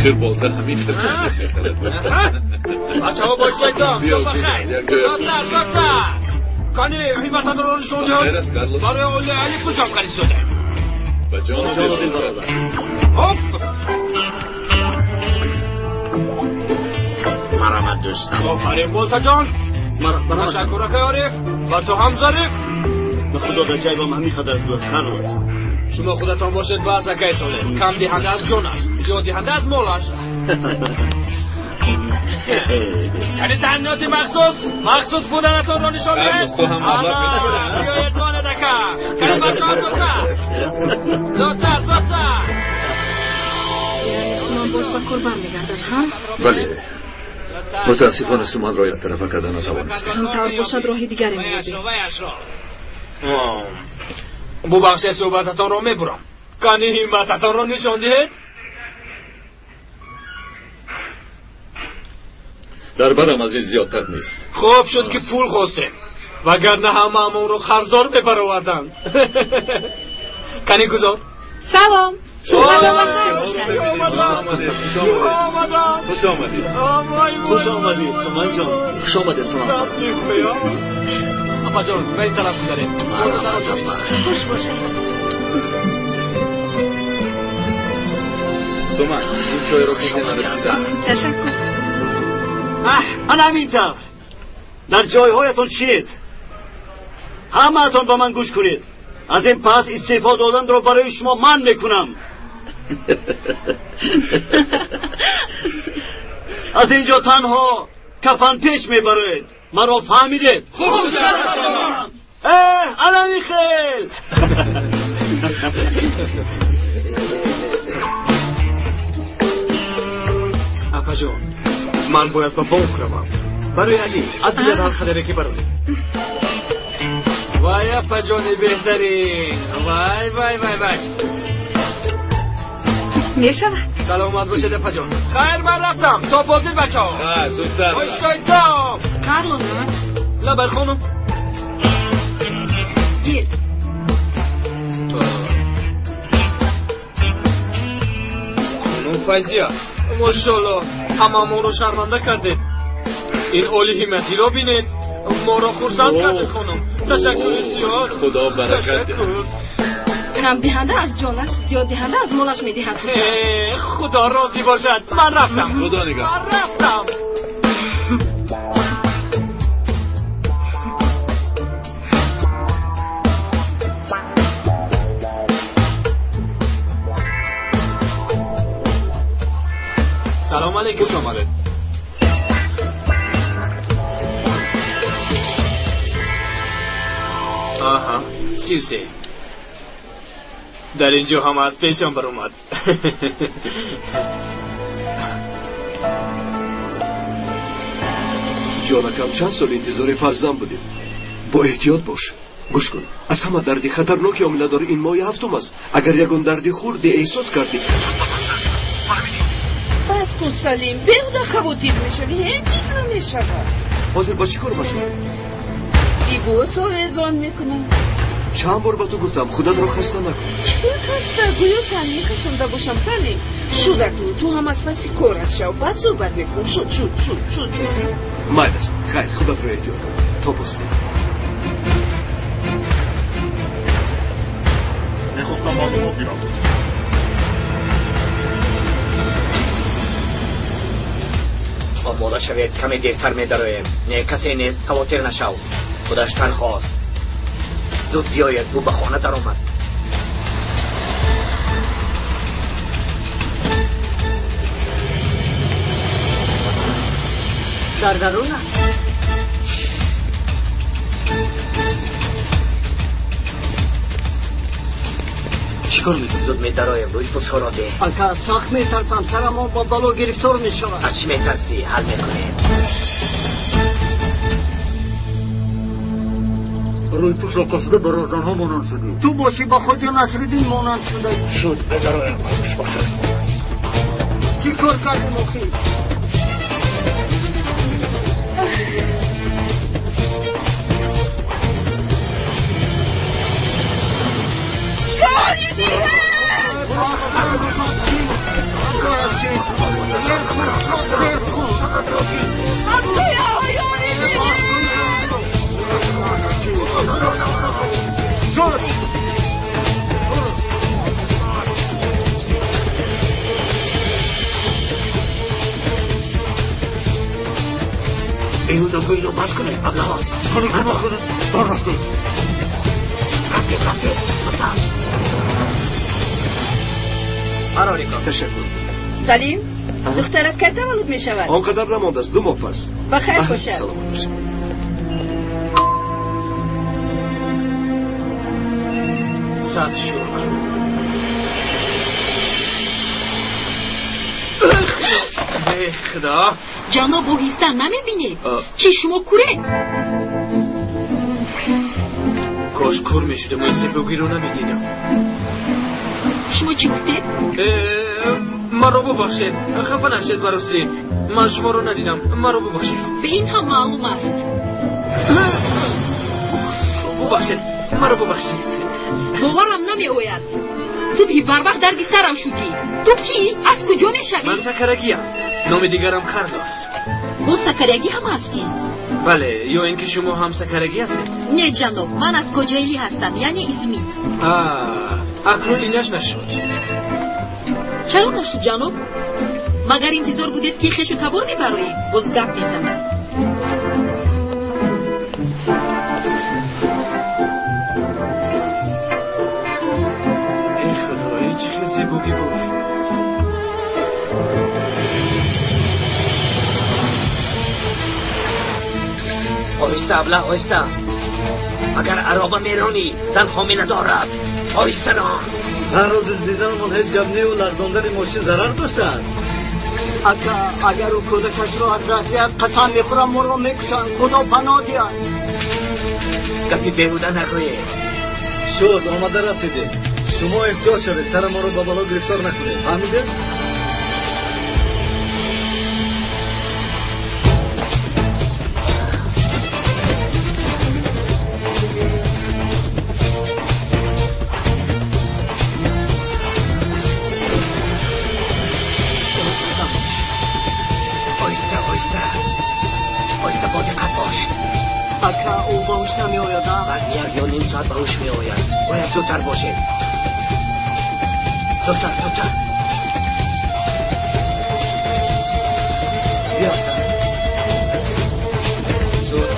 Охир болтар ҳамин хел мехарад. Бачаҳо боштойтам. Зудтар, зудтар. Кани ҳиммататонро нишон диҳед. Барои оилаи Али пул ҷамъ карда истодаем. Ба ҷону дил бародар. Ҳоп! Марҳамат дӯстам. Офарин Болтаҷон. Ташаккур акай Ориф. Ва ту ҳам Зариф. Ба худо дар ҷайбам ҳамин қадар пул аст, Карлос. Шумо худатон бошед баъз акай Солеҳ. Кам диҳанда аз ҷон аст, зиёд диҳанда аз мол аст. Кани таҳниёти махсус, махсус буданатонро нишон диҳед. Биёед монед ака. Кани бачаҳо зудтар. Зудтар, зудтар. Яъне Суман боз ба кор бармегардад, ҳа? Бале. Мутаассифона Суманро яктарафа карда натавонистем. Ҳамтавр бошад роҳи дигаре меёбем. Бубахшед, суҳбататонро мебурам. Кани ҳиммататонро нишон диҳед. Дар барам аз ин зиёдтар нест. Хуб шуд ки пул хостем, вагарна ҳамаамонро қарздор мебароварданд. Кани гузор. Салом. Хуш омадед. Хуш омадед, Суманҷон. Хуш омадед, Суман. Апаҷон, ба ин тараф гузаред. Хуш бошед. Суман, ин чойро касе нарасидааст. Ташаккур. Ана ҳамин тавр. Дар ҷойҳоятон шинед. Ҳамаатон ба ман гӯш кунед. Аз ин пас истеъфо доданро барои шумо ман мекунам. Аз ин ҷо танҳо кафанпеш мебароед. Маро фаҳмидед? Хуб, ана михел. Апаҷон, ман бояд ба бонк равам. Барои Али аз дигар ҳар хадаре ки бароед. Вай, апаҷони беҳтарин. Вай, вай, вай, вай. Мешавад. Саломат бошед, апаҷон. Хайр, ман рафтам. То бозид, бачаҳо. Хайр, зудтар. Хуш-тойтом. Карлос. Лабай хонум. Гел. Хонум Файзия, мошалло, ҳамамонро шарманда кардед. Ин оли ҳимматиро бинед. Моро хурсанд кардед, хонум. Ташаккури зиёд. Худо баракат диҳад. Кам диҳанда аз ҷонаш, зиёд диҳанда аз молаш медиҳад. Худо розӣ бошад. Ман рафтам. Худо нигаҳ. Ман рафтам. Салом алейкум. Хуш омадед. Аҳа, 33. Дар ин ҷо ҳама аз пешам баромад. Ҷонакам, чанд сол интизори фарзанд будем. Бо эҳтиёт бош. Гӯш кун, аз ҳама дарди хатарноки ҳомиладор ин моҳи ҳафтум аст. Агар ягон дарди хурде эҳсос кардӣ, зуд ба ман занг зан. Фаҳмидӣ? Бас кун, Салим, беҳуда хавотир мешавӣ, ҳеҷ чиз намешавад. Ҳозир ба чӣ кор машғулӣ? Либос овезон мекунам. Чанд бор ба ту гуфтам, худатро хаста накун. Чӣ хаста? Гӯё танҳо кашонда бошам, Салим. Шуд акнун, ту ҳам аз паси корат шав, баъд суҳбат мекунам. Шуд, шуд, шуд, шуд, шуд. Майлаш, хайр, худатро эҳтиёт кун. То боздид. Мехостам маълумот гирам. Омода шавед, каме дертар медароем. Не, касе нест, хавотир нашав. Худаш танҳост. Зуд биёед, ӯ ба хона даромад. Дар дарун аст. Чӣ кор мекунӣ? Зуд медароем, рӯи пӯшҳоро деҳ. Ака, сахт метарсам, сарамон бо бало гирифтор мешавад. Аз чӣ метарсӣ? Ҳал мекунем. Рӯйпӯшро кашида ба розанҳо монанд шудӣ. Ту бошӣ ба Хоҷа Насриддин монанд шудаӣ. Шуд, медароем, хуш бошад. Чӣ кор кардем охир? Зургӯиро бас кунед, аблаҳон. Рафтед. Рафтед, рафтед. Ташаккур. Салим, духтарат кай таваллуд мешавад? Он қадар намондааст, 2 моҳ пас. Ба хайр бошад. Саломат бошед. Сад шукр. Эй худо! Ҷаноб, оҳиста намебинед? Чӣ шумо куред? Кош кур мешудам ва ин зебогиро намедидам. Шумо чӣ гуфтед? Маро бубахшед, хафа нашед бароси. Ман шуморо надидам, маро бубахшед. Ба ин ҳам маълум аст. Бубахшед, маро бубахшед. Боварам намеояд. Субҳи барвақт дарди сарам шудӣ. Ту кӣ? Аз куҷо мешавӣ? Ман сакарагиам. Номи дигарам Карлос. Боз сакарагӣ ҳам ҳастӣ? Бале, ё ин ки шумо ҳам сакарагӣ ҳастед? Не ҷаноб, ман аз Коҷаилӣ ҳастам, яъне Измит. Акнун инаш нашуд. Чаро нашуд ҷаноб? Магар интизор будед ки хешу табор мебароем? Боз гап мезанад. Эй худо, чӣ хел зебогӣ буд. Оҳиста, абла, оҳиста. Агар ароба меронӣ, зан ҳомила дорад. Оҳиста рон. Занро дуздиданамон ҳеҷ гап неву ларзондани мошин зарар доштааст. Ака, агар ӯ кӯдакашро аз даст диҳад, қасам мехӯрам моро мекушанд. Худо паноҳ диҳад. Гапи беҳуда нагӯед. Шуд, омада расидед. Шумо эҳтиёт шавед, сара моро ба бало гирифтор накунед. Фаҳмидед? Ака, ӯ ба ҳуш намеояд? Баъд 1 ё ним соат ба ҳуш меояд. Бояд зудтар бошед. Зудтар, зудтар. Биё. Зуд.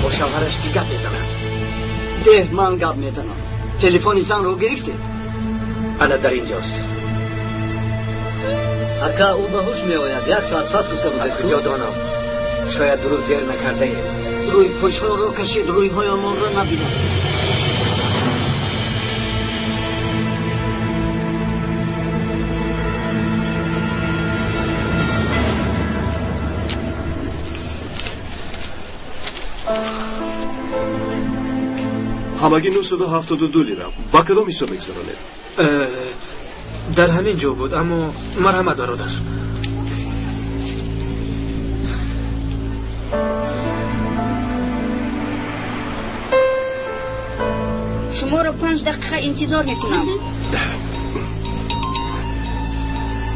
Бо шавҳараш кӣ гап мезанад? Деҳ, ман гап мезанам. Телефони занро гирифтед? Ана дар инҷост. Ака, ӯ ба ҳуш меояд. 1 соат пас гуфта будед. Аз куҷо донам? Шояд дуруст дер накардаем. Рӯи пӯшҳоро кашид, рӯйҳоямонро набинад. Ҳамагӣ 972 лира. Ба кадом ҳисоб мегузаронед? Дар ҳамин ҷо буд, аммо марҳамат бародар. Шуморо 5 дақиқа интизор мекунам.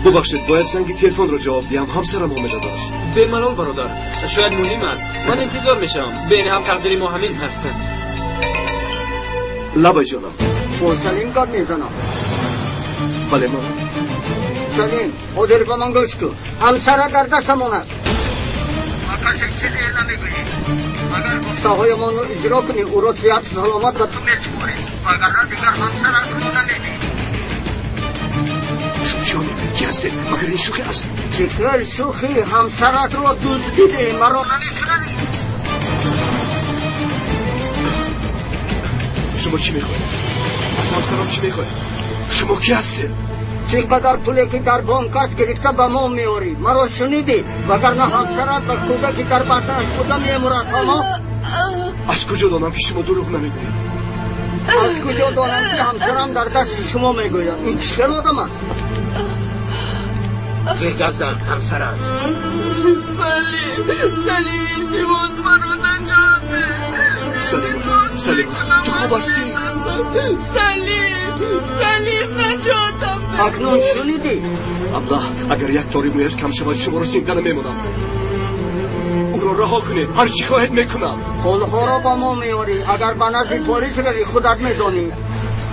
Бубахшед, бояд занги телефонро ҷавоб диҳам. Ҳамсарам ҳомиладор аст. Бемалол бародар, шояд муҳим аст. Ман интизор мешавам. Бенаҳам тақдири мо ҳамин ҳаст. Лабай ҷонам. Бо Салим гап мезанам. Бале, ман. Салим, ҳозир ба ман гӯш кун. Ҳамсара дар дастамон аст. Ба касе чизе намегӯӣ. Агар гуфтаҳоямонро иҷро кунӣ, ӯро сиҳату саломат ба ту месупорем. Вагарна дигар ҳамсаратро намедиҳӣ. Шумо чӣ мегӯед? Кӣ ҳастед? Магар ин шӯхӣ аст? Чӣ хел шӯхӣ? Ҳамсаратро дуздидӣ, маро намешунавӣ? Шумо чӣ мехоҳед? Аз ҳамсарам чӣ мехоҳед? Шумо кӣ ҳастед? Чӣ қадар пуле ки дар бонк аст гирифта ба мо меорӣ. Маро шунидӣ? Вагарна ҳамсарат ба кӯдаки дар батнаш буда мемурад. Ҳамо? Аз куҷо донам ки шумо дурӯғ намегӯед? Аз куҷо донам ки ҳамсарам дар дасти шумо мегӯяд? Ин чӣ хел одам аст? Гап зан, ҳамсарат. Салим, Салим, илтимос, маро наҷот деҳ. Салим, Салим, ту хуб ҳастӣ? Салим, Салим, наҷотам деҳ. Акнун шунидӣ? Абла, агар як тори мӯяш кам шавад, шуморо зинда намемонам. Ӯро Маро раҳо кунед, ҳар чӣ хоҳед мекунам. Пулҳоро ба мо меорӣ, агар ба назди полис равӣ худат медонӣ.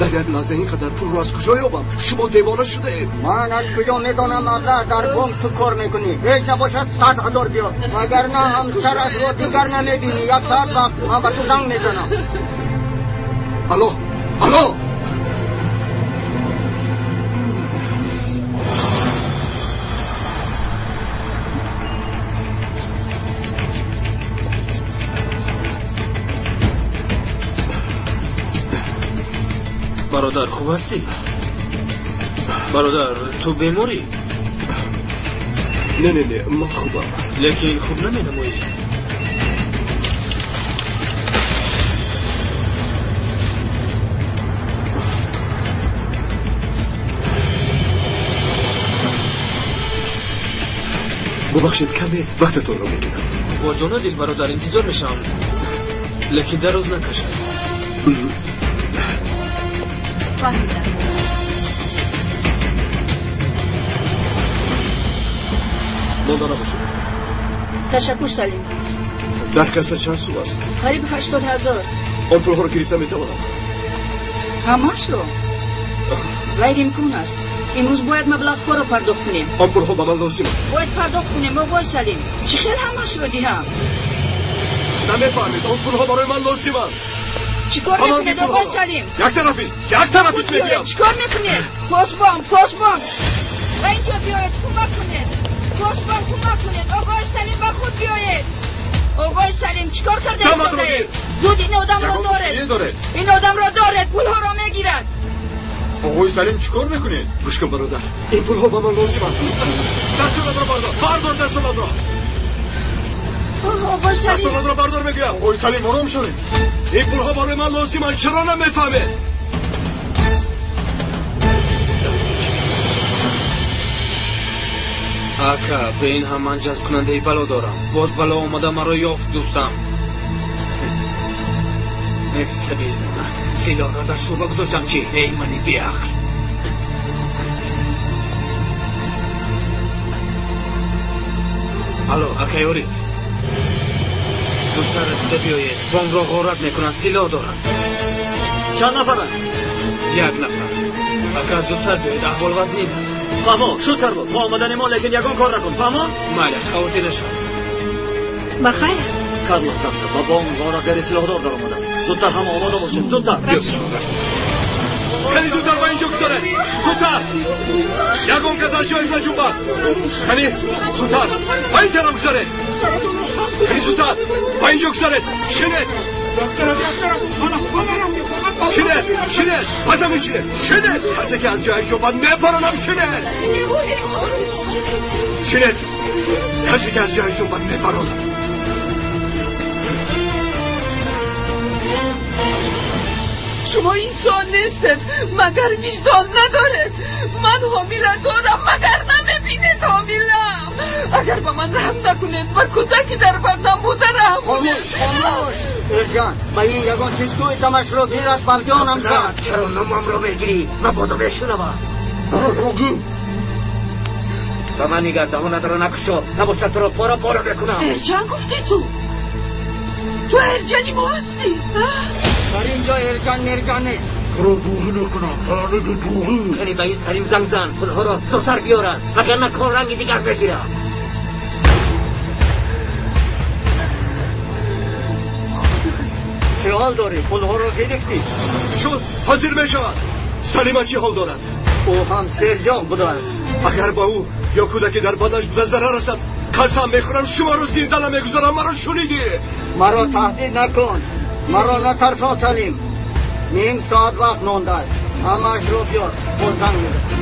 Дар як лаҳза ин қадар пулро аз куҷо ёбам? Шумо девона шудаед. Ман аз куҷо медонам маблағ дар бонк ту кор мекунӣ? Ҳеҷ набошад 100 000 биёр, вагарна ҳамсаратро дигар намебинӣ. Як соат вақт, ман ба ту занг мезанам. Алло, алло! Бародар, хуб ҳастӣ? Бародар, ту беморӣ? Не, не, не, ман хубам. Лекин хуб наменамоӣ. Бубахшед, каме вақтатонро мегирам. Бо ҷона дил бародар, интизор мешавам. Лекин дароз накашад. Фаҳмидам. Монда набошед. Ташаккур, Салим. Дар касса чанд сум аст? Қариб 80 000. Он пулҳоро гирифта метавонам? Ҳамашро? Ғайриимкон аст. Имрӯз бояд маблағҳоро пардохт кунем. Он пулҳо ба ман лозиманд. Бояд пардохт кунем, оқои Салим. Чӣ хел ҳамашро диҳам? Намефаҳмед, он пулҳо барои ман лозиманд. Чӣ кор мекунед, оқои Салим? Як тарафист, як тарафист мегӯям. Чӣ кор мекунед? Посбон, посбон! Ба инҷо биёед, кӯмак кунед. Посбон, кӯмак кунед. Оқои Салим, ба худ биёед. Оқои Салим, чӣ кор кардаед? Зуд ин одамро доред. Ин одамро доред, пулҳоро мегирад. Оқои Салим, чӣ кор мекунед? Гӯш кун, бародар, ин пулҳо ба ман лозиманд. Дастонатро бардор, бардор дастонатро. Оқои Салим, дастонатро бардор мегӯям. Оқои Салим, ором шавед. Ин пулҳо барои ман лозиманд, чаро намефаҳмед? Ака, ба ин ҳам ман ҷазбкунандаи бало дорам. Боз бало омада маро ёфт, дӯстам. Сабил монад. Силоҳро дар шӯъба гузоштам, чи? Эй мани беақл! Алло, акай Ориф. Зудтар расида биёед. Бонкро ғорат мекунанд, силоҳ доранд. Чанд нафаранд? Як нафар. Ака, зудтар биёед, аҳвол вазин аст. Фаҳмо, шуд Карлос, то омадани мо, лекин ягон кор накун, фаҳмо? Майлаш, хавотир нашав. Ба хайр. Карлос рафта, ба бонк ғоратгари силоҳдор даромадааст. Зудтар ҳама омода бошед, зудтар. Кани зудтар ба инҷо гузаред, зудтар! Ягон кас аз ҷояш наҷунбад. Кани зудтар ба ин тараф гузаред. Кани зудтар ба инҷо гузаред. Шинед! Шинед! Шинед! Ба замин шинед! Шинед! Касе ки аз ҷояш ҷунбад мепаронам, шинед! Шинед! Касе ки аз ҷояш ҷунбад мепаронам. Шумо инсон нестед, магар виҷдон надоред? Ман ҳомила дорам, магар намебинед ҳомилаам? Агар ба ман раҳм накунед, ба кӯдаки дар батнам буда раҳм кунед. Хомӯш, Эрҷан, ба ин ягон чиз гӯй, дамашро гирад, бар ҷонам зад. Чаро номамро мегирӣ? Мабодо мешунавад. Ба ман нигар, даҳонатро накушо, набошад туро пора пора мекунам. Эрҷан гуфтӣ ту? Ту Эрҷани мо ҳастӣ? Дар ин ҷо Эрҷан мерҷан нест. Туро дуғӣ мекунам, фалонаги дуғӣ. Кани ба ин Салим занг зан, пулҳоро зудтар биёрад, вагарна кор ранги дигар мегирад. Чӣ ҳол дорӣ? Пулҳоро гирифтӣ? Шуд, ҳозир мешавад. Салима чӣ ҳол дорад? Ӯ ҳам серҷон будааст. Агар ба ӯ ё кӯдаке дар баданаш буда зарар расад, қасам мехӯрам шуморо зинда намегузорам. Маро шунидӣ? Маро таҳдид накун, маро натарсон, Салим. Ним соат вақт мондааст, ҳамаашро биёр, боз занг мезанам.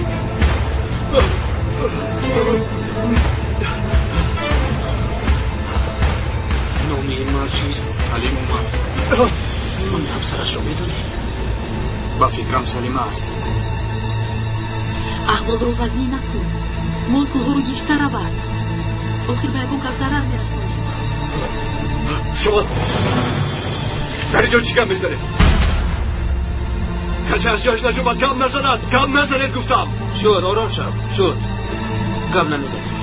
Номи ин мард чист? Салим омад. Номи ҳамсарашро медонӣ? Ба фикрам Салима аст. Аҳволро вазнӣ накун. Мол пулҳоро гирифта равад. Охир ба ягон кас зарар мерасонӣ. Шумо дар инҷо чӣ гап мезанед? Касе аз ҷояш наҷунбад, гап назанад, гап назанед гуфтам. Шуд, ором шав, шуд. Гап намезанед.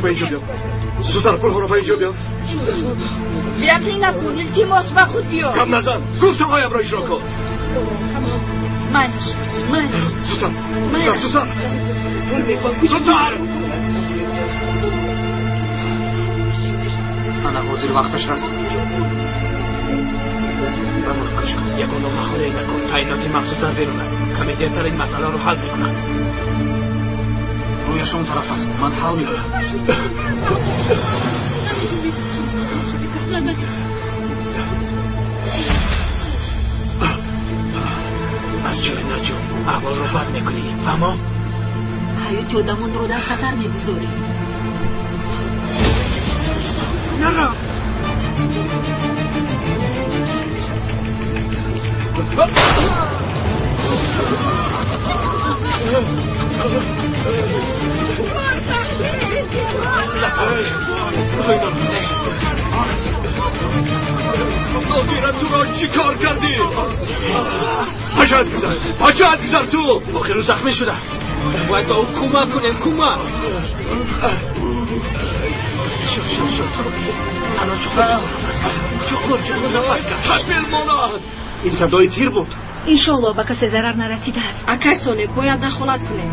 ба инҷо биёр. Зудтар пулҳоро ба инҷо биёр. Беақлӣ накун, илтимос, ба худ биё. Гап назан, гуфтаҳоямро иҷро кун. Майлаш, майлаш. Зудтар, зудтар, зудтар. Зудтар! Ана ҳозир вақташ расид. Ба ман гӯш кун, ягон номахоле накун. Таъиноти махсус дар берун аст. Каме дертар ин масъаларо ҳал мекунад. Рӯяш он тараф аст, ман ҳал мекунам. Аз ҷои наҷум аҳволро бад мекунӣ, фаҳмо? Ҳаёти одамонро дар хатар мегузорӣ. Наро. Нодира, туро чӣ кор кардӣ? Ҳаҷат гузар, ҳаҷат гузар ту! Охир ӯ захмӣ шудааст. Бояд ба ӯ кӯмак кунем, кӯмак. Шуд, шуд, шуд. Танҳо чуқур, чуқур, чуқур нафас каш. Тақбил монад! Ин садои тир буд. Иншоалло ба касе зарар нарасидааст. Акай Солеҳ, бояд дахолат кунем.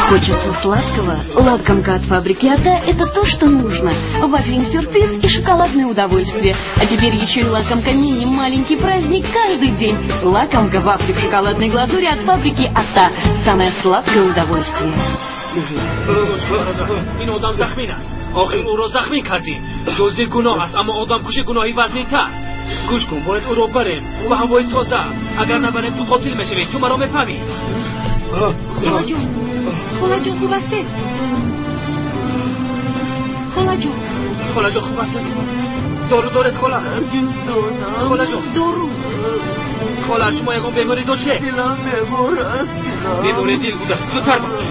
Хочется сладкого? Лакомка от фабрики Ата – это то, что нужно. Вафельный сюрприз и шоколадное удовольствие. А теперь еще и лакомка мини «Маленький праздник» каждый день. Лакомка вафли в шоколадной глазури от фабрики Ата. Самое сладкое удовольствие. Ин одам захмин аст. Охир ӯро захмӣ кардӣ. Дуздӣ гуноҳ аст, аммо одамкушӣ гуноҳи вазнинтар. Гӯш кун, бояд ӯро барем ба ҳавои тоза. Агар набарем, ту қотил мешавӣ. Ту маро мефаҳмӣ? Холаҷон, холаҷон, хуб ҳастед? Холаҷон, холаҷон, хуб ҳастед? Дору доред, хола? Холаҷон, дору. Хола, шумо ягон беморӣ доштед? Дилам бемор аст, дилам. Бемории дил будааст. Зудтар бош.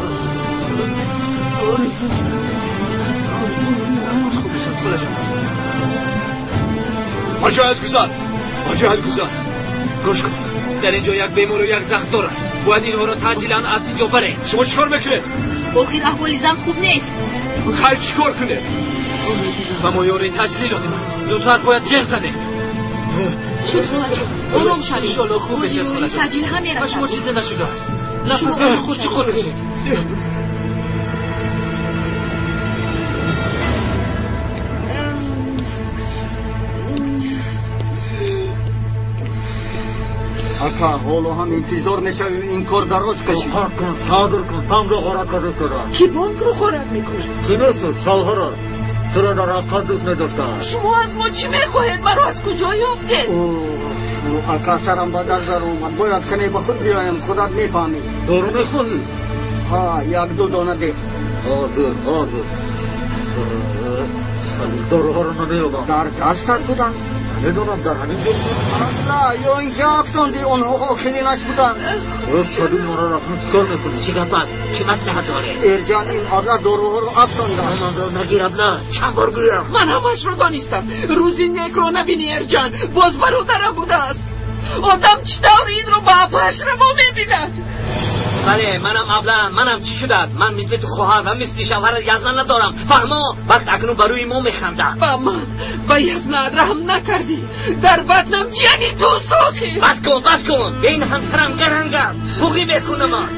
Хуб мешавад, холаҷон. Ҳаҷат гузар, ҳаҷат гузар. Гӯш кун, дар инҷо як бемору як захмдор аст. Бояд инҳоро таъҷилан аз инҷо барем. Шумо чӣ кор мекунед? Охир аҳволи зан хуб нест. Хайр, чӣ кор кунед? Ба мо ёрии таъҷилӣ лозим аст. Зудтар бояд ҷеғ занед. Шуд, холаҷон, ором шавед. Иншоалло хуб мешавад, холаҷон. Таъҷил ҳам Ба мерасад. шумо чизе нашудааст. Нафас чуқур чуқур кашед. Ака, ҳоло ҳам интизор мешавем, ин кор дароз кашид. Сабр кун, сабр кун, бонкро ғорат карда истодааст. Ки бонкро ғорат мекунад? Ки мешуд, шавҳарат. Туро дар ҳақиқат дӯст медоштааст. Шумо аз мо чӣ мехоҳед? Маро аз куҷо ёфтед? Ака, сарам ба дард даромад. Бояд кане ба худ биёем, худат мефаҳмӣ. Дору мехоҳӣ? Ҳа, як-ду дона деҳ. Ҳозир, ҳозир. Доруҳоро намеёбам. Дар дастат буданд? Медонам, дар ҳамин ҷо. На, ё инҷо афтонди, онҳо охиринаш буданд. Рост шадим моро акнун чӣ кор мекунӣ? Чӣ гап аст? Чӣ маслиҳат доред? Эрҷан, ин одат доруҳоро афтондааст. Манро нагир, абла. Чанд бор гӯям? Ман ҳамашро донистам. Рӯзи некро набинӣ, Эрҷан. Боз бародарам будааст. Одам чӣ тавр инро ба апааш раво мебинад? Бале, манам абла, манам чӣ шудааст? Ман мисли ту хоҳар ва мисли шавҳарат язна надорам. Фаҳмо, вақт акнун ба рӯи мо механдад. Ба ман, ба язнат раҳм накардӣ. Дар батнам ҷияни туст охир. Бас кун, бас кун. Ин ҳамсарам гаранг аст. Буғӣ мекунамаш.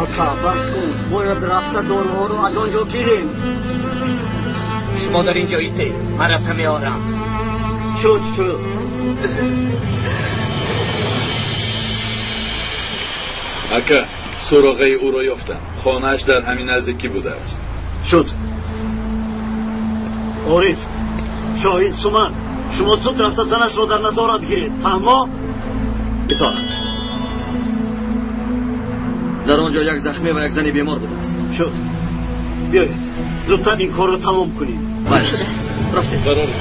Ака, бас кун. Бояд рафта доруҳоро аз он ҷо гирем. Шумо дар ин ҷо истед. Ман рафта меорам. Шуд, шуд. Ака, суроғаи ӯро ёфтам. Хонааш дар ҳамин наздикӣ будааст. Шуд. Ориф, Шоҳин, Суман, шумо зуд рафта занашро дар назорат гиред. Фаҳмо? Итоат. Дар он ҷо як захмӣ ва як зани бемор будааст. Шуд. Биёед, зудтар ин корро тамом кунем. Бале. Рафтем. Барорем.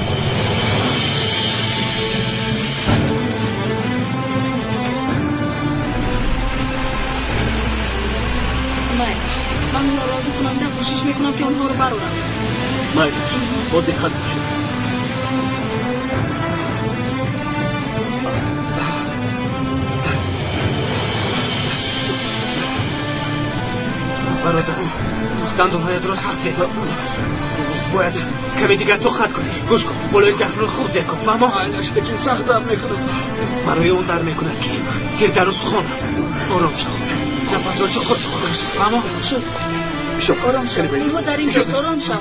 Майлаш, ман ӯро розӣ кунанда кӯшиш мекунам, ки онҳоро барорам. Майлаш, бо диққат бошед. Бародар, Дандонҳоятро сахт зер. Бояд каме дигар тоқат кунӣ. Гӯш кун, болои захмро хуб зер кун, фаҳмо? Айлаш, лекин сахт дард мекунад. Барои он дард мекунад, ки тир дар устухон аст. Ором шав, нафасро чуқур чуқур каш, фаҳмо? Шуд. Ором шав, инҳо дар инҷост, ором шав.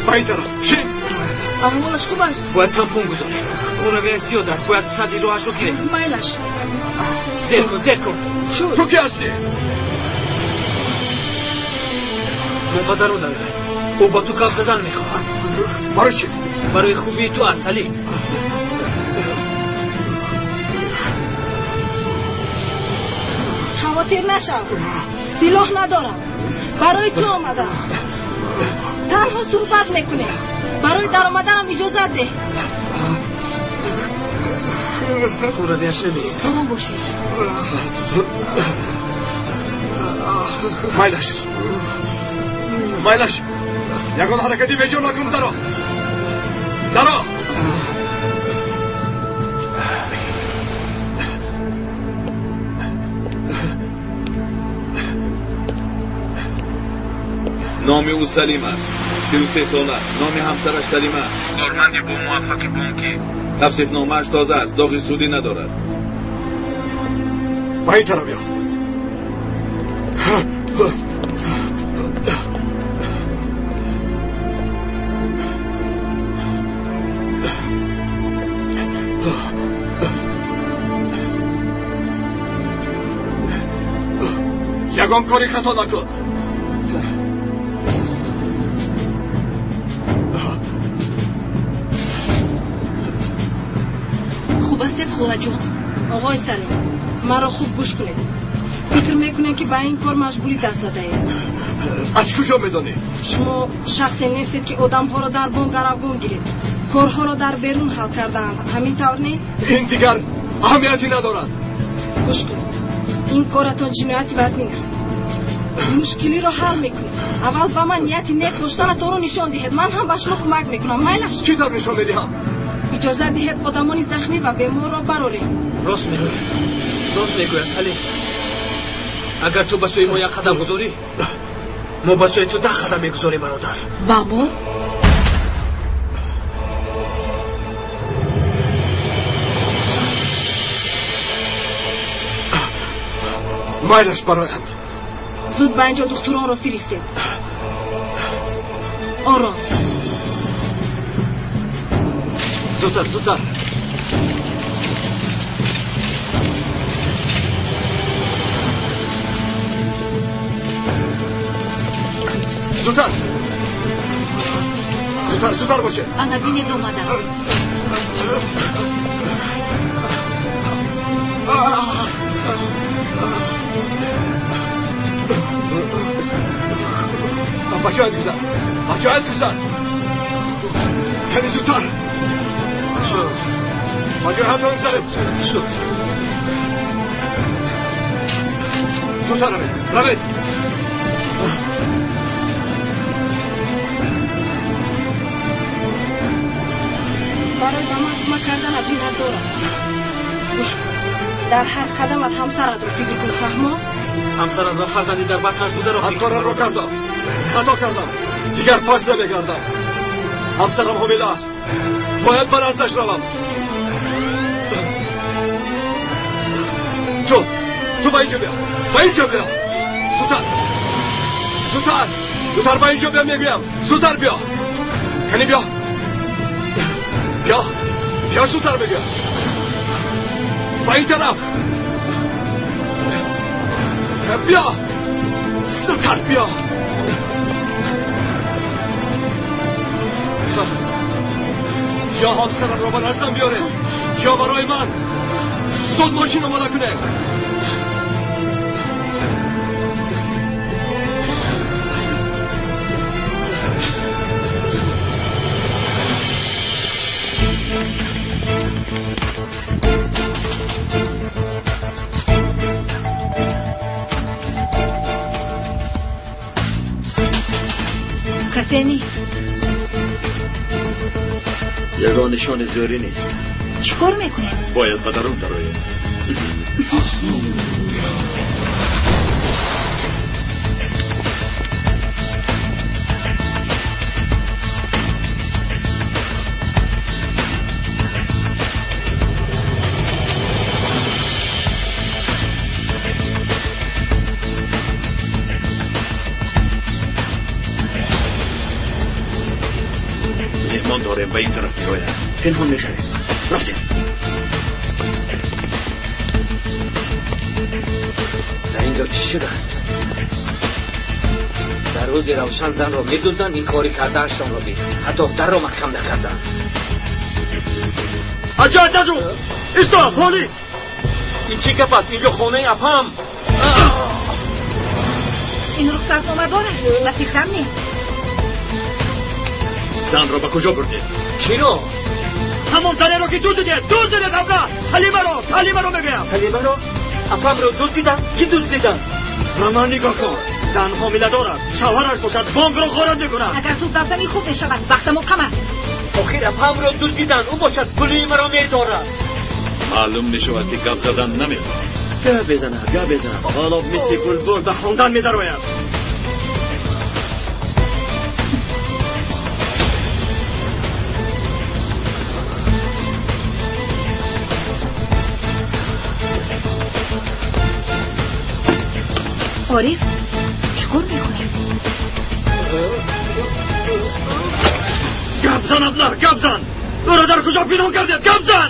Ба ин тараф шин. Аҳволаш хуб аст? Бояд тампон гузорем. Хунравияш зиёд аст, бояд садди роҳашро гирем. Майлаш. Зер кун, зер кун. Ту ки ҳастӣ? Мо ба дарун дарояд. Ӯ ба ту гап задан мехоҳад. Барои чӣ? Барои хубии ту аст, Салим. Хавотир нашав, силоҳ надорам. Барои ту омадам. Танҳо суҳбат мекунем. Барои даромаданам иҷозат деҳ. Хунравияш намеистад. Ором бошед. Майлаш, майлаш, ягон ҳаракати беҷо накун. Даро, даро. Номи ӯ Салим аст, 33 сола. Номи ҳамсараш Салима, корманди бомуваффақи бонкӣ. Тавсифномааш тоза аст, доғи судӣ надорад. Ба ин тараф биё. Ягон кори хато накун. Хуб ҳастед, холаҷон? Оғои Салим, маро хуб гӯш кунед. Фикр мекунем, ки ба ин кор маҷбурӣ даст задаед. Аз куҷо медонӣ? Шумо шахсе нестед, ки одамҳоро дар бонк гаравгон гиред. Корҳоро дар берун ҳал кардаанд, ҳамин тавр не? Ин дигар аҳамияте надорад. Гӯш кунед, ин коратон ҷинояти вазнин аст. Мушкилиро ҳал мекунед. Аввал ба ман нияти нек доштанатонро нишон диҳед, ман ҳам ба шумо кӯмак мекунам. Майлаш? Чӣ тавр нишон медиҳам? Иҷозат диҳед одамони захмӣ ва беморро барорем. Рост мегӯяд, рост мегӯяд, Салим. Агар ту ба сӯи мо як қадам гузорӣ, мо ба сӯи ту 10 қадам мегузорем, бародар. Ба мо? Майлаш бароянд. Зуд ба инҷо духтуронро фиристед. Ором. Зудтар, зудтар. Зудтар, зудтар, зудтар бошед. Ана бинед, омадам. Ба ҷоят гузар, ба ҷоят гузар. Каме зудтар. Шуд. Ба ҷоятон гузаред. Шуд. Зудтар равед, равед. Барои ба ман кӯмак карданат миннатдорам. Гӯш кун, дар ҳар қадамат ҳамсаратро фикр кун, фаҳмо? Ҳамсарат ва фарзанди дар батнаш бударо фикр кун. Ҳамкорамро кардам, хато кардам, дигар пас намегардам. Ҳамсарам ҳомила аст, бояд ба наздаш равам. Ту, ту ба инҷо биё, ба инҷо биё. Зудтар, зудтар, зудтар ба инҷо биё, мегӯям. Зудтар биё. Кани биё, биё, биё, зудтар мегӯям. Ба ин тараф биё, зудтар биё. Ё ҳамсарамро ба наздам биёред, ё барои ман зуд мошин омода кунед. Касе нест. Ягон нишони зӯрӣ нест. Чӣ кор мекунед? Бояд ба дарун дароем. ҷое пинҳон мешавем. Рафтем. Дар инҷо чӣ шудааст? Дар рӯзи равшан занро медузданд, ин кори кардаашонро бин. Ҳатто дарро маҳкам накарданд. Аҷоиб наҷу! Исто, полис! Ин чӣ гап аст? Инҷо хонаи апам. Ин рухсатнома дорад, ба фикрам нест. Занро ба куҷо бурдед? Чиро? Ҳамон занеро ки дуздидед, дуздидед абла! Салимаро, Салимаро мегӯям. Салимаро? Апамро дуздиданд? Ки дуздиданд? Ба ман нигоҳ кун. Зан ҳомиладор аст. Шавҳараш бошад бонкро ғорат мекунад. Агар зуд рафтани хуб мешавад, вақтамо кам аст. Охир апамро дуздиданд, ӯ бошад пули маро медорад. Маълум мешавад ки гап задан намехоҳад. Гап безанад, гап безанад. Ҳоло мисли булбул ба хондан медарояд. Ориф, чӣ кор мекунӣ? Гап зан, абла, гап зан! Ӯро дар куҷо пинҳон кардед? Гап зан!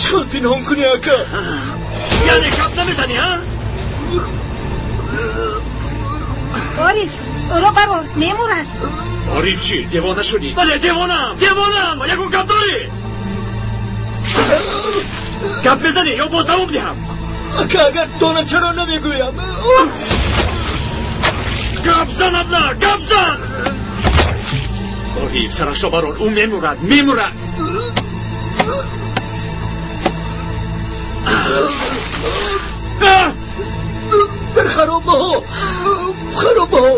Чӣ хел пинҳон кунӣ, ака? Яъне гап намезанӣ, ҳа? Ориф, ӯро барор, мемурад. Ориф чӣ? Девона шудӣ? Бале, девонаам, девонаам! Ягон гап дорӣ? Гап мезанӣ ё боз давом диҳам? Ака, агар донам чаро намегӯям? Гап зан, абла, гап зан! Ориф, сарашро барор, ӯ мемурад, мемурад! Дар харобаҳо, харобаҳо.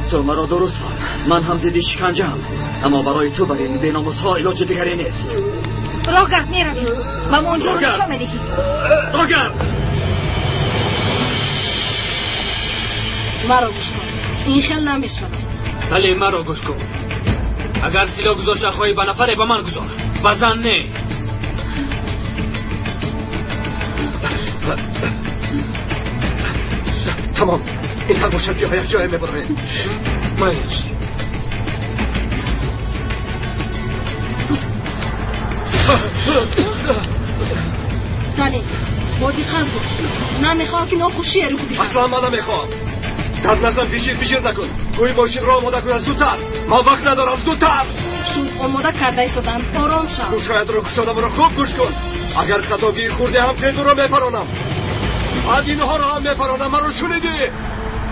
Ту маро дуруст фаҳм. Ман ҳам зидди шиканҷаам, аммо барои ту бар ин беномусҳо илоҷи дигаре нест. Рогард, меравем. Ба мо онҷоро нишон медиҳӣ. Рогард! Маро гӯш кун. Ин хел намешавад. Салим, маро гӯш кун. Агар силоҳ гузошта хоҳӣ ба нафаре, ба ман гузор. Ба зан не. Тамом. Ин тар бошад, биё як ҷое мебароем. Майлаш. Салим, бо диққат бош. Намехоҳам ки нохушие рух диҳад. Аслан ман намехоҳам. Дар назам бижир бижир накун. Гӯй мошинро омода кунад зудтар. Ман вақт надорам, зудтар. Шуд омода карда истодам. Ором шав. Гӯшҳоятро кушодамро хуб гӯш кун. Агар хатогии хурде ҳам кунед, ӯро мепаронам. Баъд инҳоро ҳам мепаронам. Маро шунидӣ?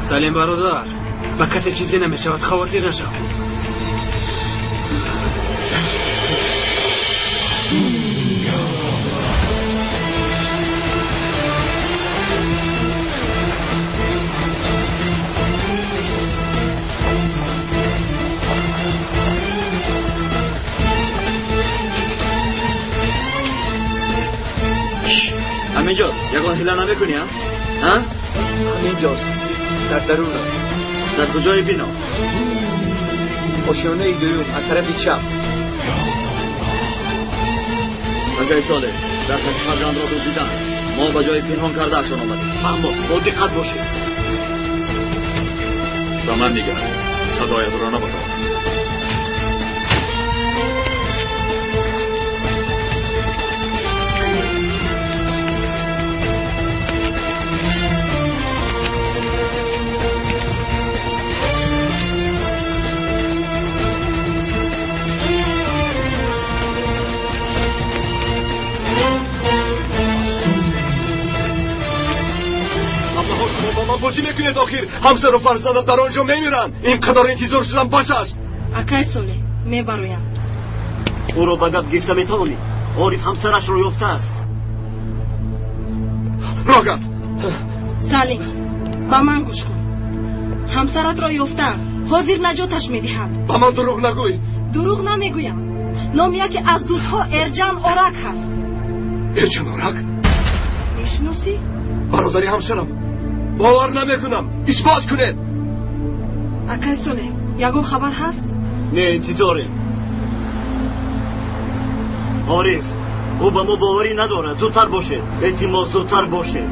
Салим бародар, ба касе чизе намешавад, хавотир нашав. ҳаминҷост. Ягон ҳила намекунӣ, ҳа? Ҳа? Ҳаминҷост. Дар дарун. Дар куҷои бино? Ошёнаи дуюм, аз тарафи чап. Акай Солеҳ, дар ҳақиқат занро дуздиданд. Мо ба ҷои пинҳон кардаашон омадем. Аммо бо диққат бошед. Ба ман нигар, садоятро набардор. Бозӣ мекунед охир. Ҳамсару фарзандам дар он ҷо мемиранд. Ин қадар интизор шудан бас аст. Акай Солеҳ, мебароям. Ӯро ба гап гирифта метавонӣ. Ориф ҳамсарашро ёфтааст. Рогард! Салим, ба ман гӯш кун. Ҳамсаратро ёфтаам. Ҳозир наҷоташ медиҳам. Ба ман дурӯғ нагӯй. Дурӯғ намегӯям. Номи яке аз дӯстҳо Эрҷан Орак ҳаст. Эрҷан Орак? Мешиносӣ? Бародари ҳамсарам. Бовар намекунам. Исбот кунед. Акай Солеҳ, ягон хабар ҳаст? Не, интизорем. Ориф, ӯ ба мо боварӣ надорад. Зудтар бошед. Илтимос, зудтар бошед.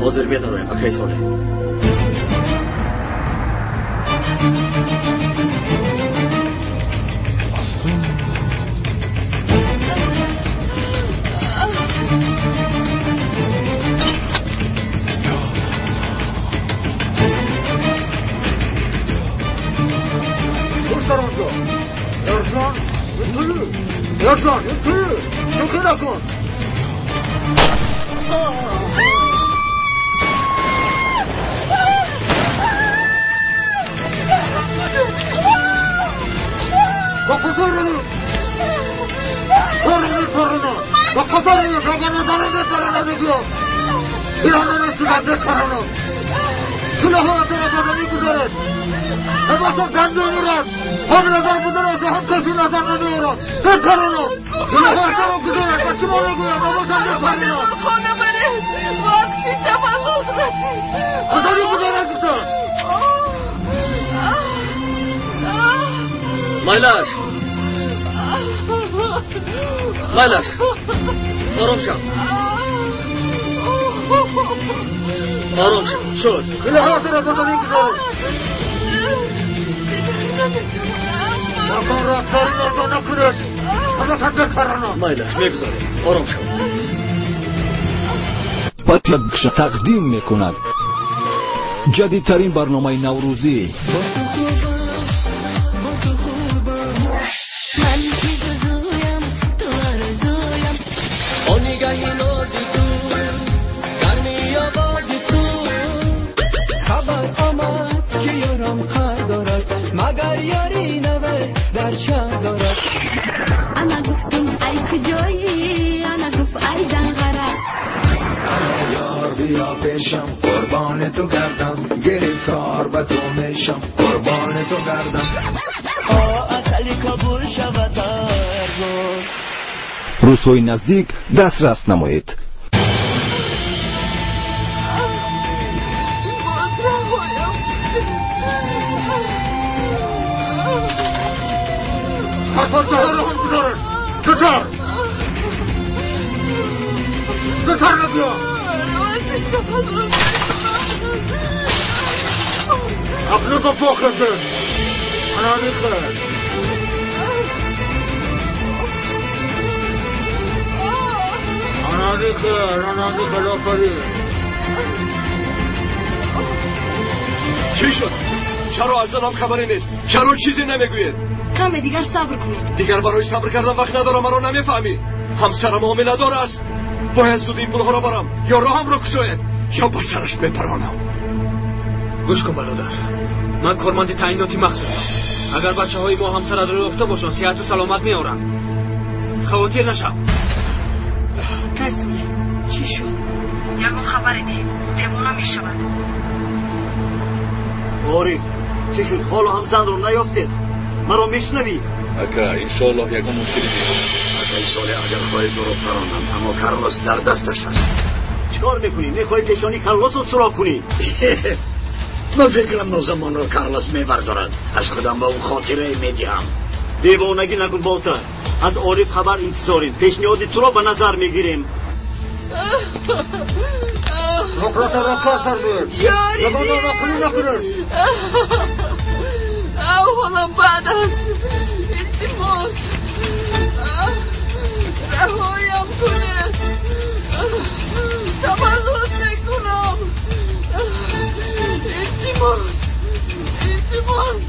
Ҳозир медароем, акай Солеҳ. Майлаш, майлаш, ором шав, ором шав. Шуд. Майлаш, мегузорем, ором шав. Патша тақдим мекунад ҷадидтарин барномаи наврӯзӣ. قربان تو گردم، گرفتار به تو میشم، قربان تو گردم. اصلی قبول شود ارزو. рӯзҳои наздик дастрас намоед. چی شد؟ چرا از زنم خبری نیست؟ چرا چیزی نمیگوید؟ کمی دیگر صبر کنید. دیگر برای صبر کردن وقت ندارم. مرا نمیفهمی. همسرم حامله دار است. باید زود این پولها را برم، یا راهم را کشاید یا با سرش بپرانم. گوش کن برادر، من کارمند تعییناتی مخصوصم. اگر بچه های ما همسرت را یافته باشند صحت و سلامت میارند. خواطر نشو. کسوله چی شد؟ یگان خبری نه، دیوانه میشود. عارف چی شد؟ حالا هم زن رو نیافتید؟ مرا میشنوی؟ اکا انشالله یگان مشکلی نیست. اکای ساله اگر خواهی تو رو پرانم، اما کارلوس در دستش است. چیکار میکنی؟ میخوای پیشانی کارلوس رو سراغ کنی؟ من فکرم نوزمان رو کارلوس میبردارد. از خودم با اون خاطره میدیم. دیوانگی نکن بالتر. از عارف خبر انتظاریم. پیشنهاد تو را به نظر میگیریم. احوالم بد است. التماس رهایم کنه. تملق میکنم. التماس التماس.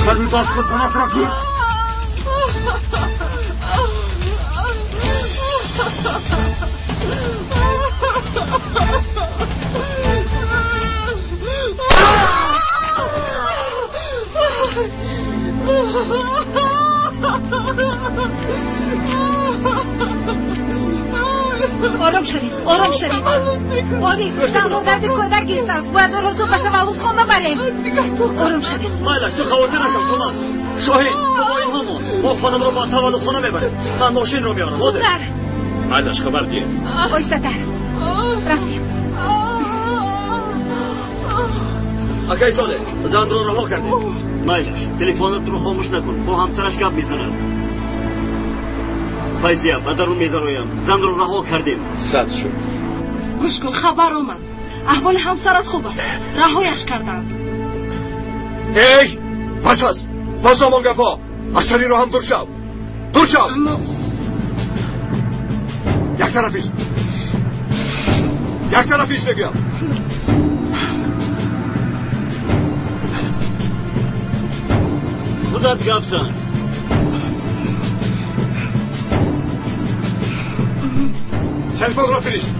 کمی باز کن پناه را گیر. آرام شدید، آرام شدید. آری، تنها درد کودک گرفته است. باید آن را زود به تولدخانه بریم. آرام شدید. مایلش تو خواطر نشو. تو من شاهین، تو با اینها مان. ما خانم را با تولدخانه میبریم. من ماشین رو میارم. زودتر. مایلش خبر دید. آیسته‌تر. رفتیم. اکای ساله زن رو رها کردیم. مایلش تلفنت رو خاموش نکن. با همسرش گپ میزند. فیضیه به درون میدرویم. زن رو رها کردیم. صد شد. Гӯш кун, хабар омад. Аҳволи ҳамсарат хуб аст. Раҳояш карданд. Эй, бас аст. Боз ҳамон гапҳо. Аз сари роҳам дур шав. Дур шав. Як тараф ист. Як тараф ист мегӯям. Худат гап зан. Телефонро фирист.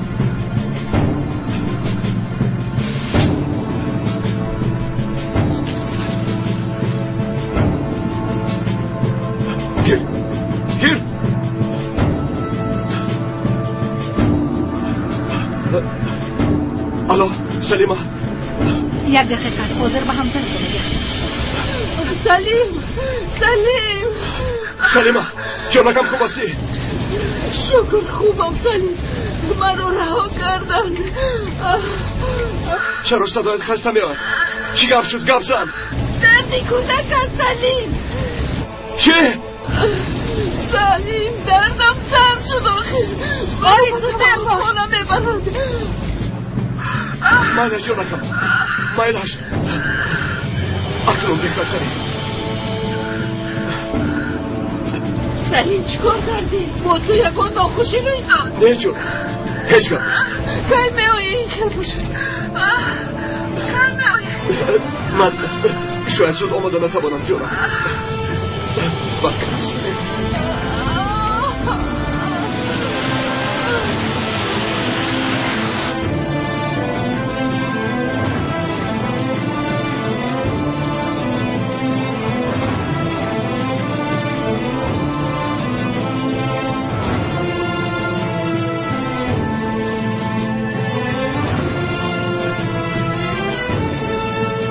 Гир. Гир. Алло, Салима. Як дақиқа, ҳозир ба ҳамсаратон мегӯям. Салим, Салим. Салима, ҷонакам хуб ҳастӣ? Шукр, хубам, Салим. Маро раҳо карданд. Чаро садоят хаста меояд? Чӣ гап шуд? Гап зан. Дарди кӯдак аст, Салим. Чӣ? Салим, дардам сар шуд охир. Бори зудтар бош. Хона мебарад. Майлаш, ҷонакам, майлаш. Акнун беҳтарӣ. Салим, чӣ кор кардӣ? Бо ту ягон нохушӣ рӯй дод? Не, ҷон, ҳеҷ гап нест. Кай меоӣ ин хел бошад? Кай меоӣ? Ман шояд зуд омада натавонам, ҷонам. Баркалло, Салим.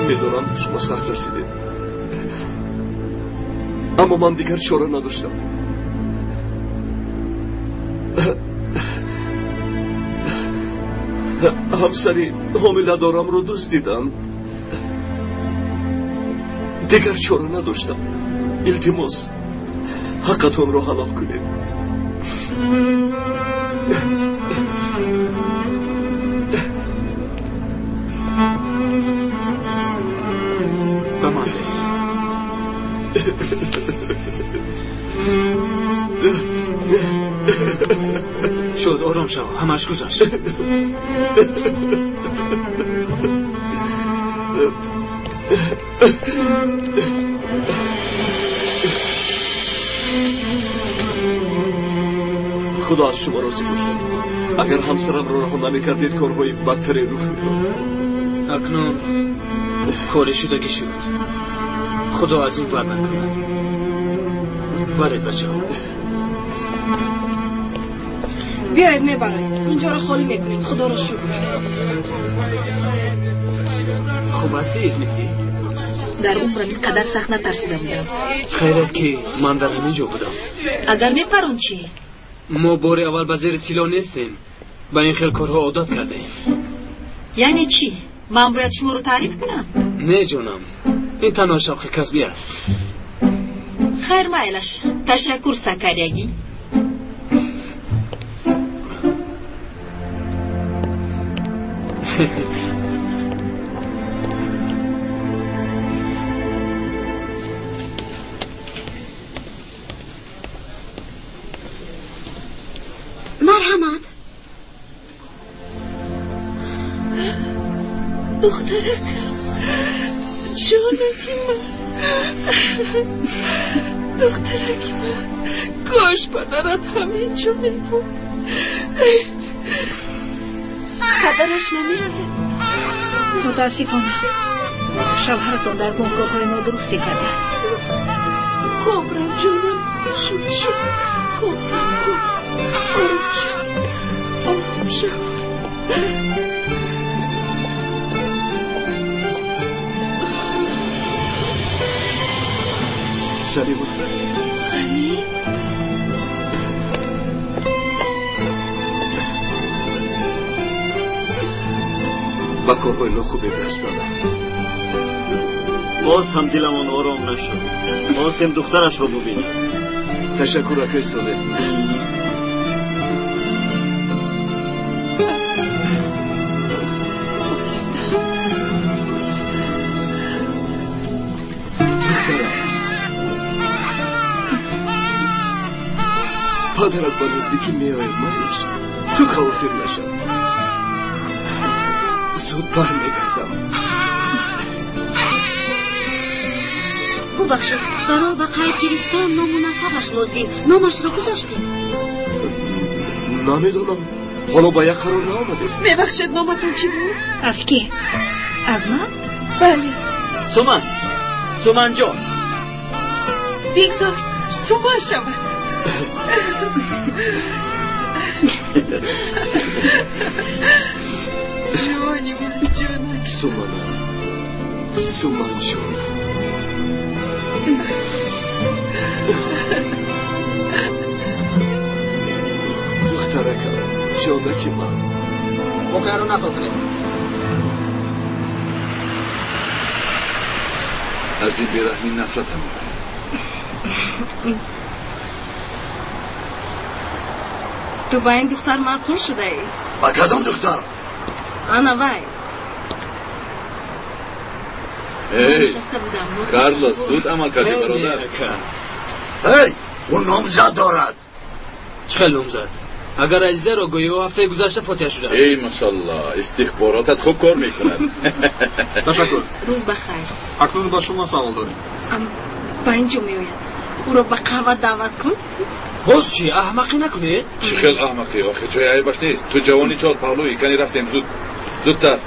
Медонам, шумо сахт тарсидед, аммо ман дигар чора надоштам. Ҳамсари ҳомиладорамро дуздиданд. Дигар чора надоштам. Илтимос, ҳаққатонро ҳалол кунед. Ба ман шуд, ором шав, ҳамаш гузашт. Худо аз шумо розӣ бошад. Агар ҳамсарамро раҳо намекардед, корҳои бадтаре рух медод. Акнун кори шудагӣ шуд. Худо аз ин вар накунад. Бале, бачаҳо. Биёед, мебароем. Инҷоро холӣ мекунем. Худоро шукр. Хуб ҳастӣ, Измитӣ? Дар умрам ин қадар сахт натарсида будам. Хайрат, ки ман дар ҳамин ҷо будам. Агар мепарон чӣ? Мо бори аввал ба зери силоҳ нестем. Ба ин хел корҳо одат кардаем. Яъне чӣ? Ман бояд шуморо таъриф кунам? Не, ҷонам, ин танҳо шавқи касбӣ аст. Хайр, майлаш. Ташаккур, Сакарягӣ. Марҳамат. Духтаракам, ҷонаки ман, духтараки ман, кош падарат ҳамин ҷо мебуд. Падараш намеояд. Мутаассифона, шавҳаратон дар бонк корҳои нодурусте кардааст. Хоб рав, ҷонам, шуд, шуд. Хоб рав, хоб. Ором шав, ором шав. Салима. Салим. Ба корҳои нохубе даст задам. Боз ҳам диламон ором нашуд. Хостем духтарашро бубинем. Ташаккур, акаи Солеҳ. Падарат ба наздикӣ меояд, майлаш. Ту хавотир нашав. Зуд бармегардам. Бубахшед, барои ба қайд гирифтан ному насабаш лозим. Номашро гузоштед? Намедонам. Ҳоло ба як қарор наомадем. Мебахшед, номатон чӣ буд? Аз кӣ? Аз ман? Бале. Суман, Суманҷон. Бигзор Суман шавад. Ҷони ман, ҷонак. Сумана, Суманҷон. Духтаракам, ҷонаки ман. Воқеаро нақл кунед. Аз ин бераҳмӣ нафратам мебарад. Ту ба ин духтар маъқул шудаӣ? Ба кадом духтар? Ана вай. Эй, Карлос, зуд амал кардӣ, бародар. Эй, ӯ номзад дорад. Чӣ хел номзад? Агар Азизаро гӯӣ, ӯ ҳафтаи гузашта фотиҳа шудааст. Эй, машалло, истихборотат хуб кор мекунад. Ташаккур. Рӯз ба хайр. Акнун ба шумо савол дорем. Ба ин ҷо меояд. Ӯро ба қаҳва даъват кун. Боз чӣ? Аҳмақӣ накунед? Чӣ хел аҳмақӣ? Охир ҷои айбаш нест. Ту ҷавони чор паҳлӯӣ, кани рафтем зуд. Зудтар.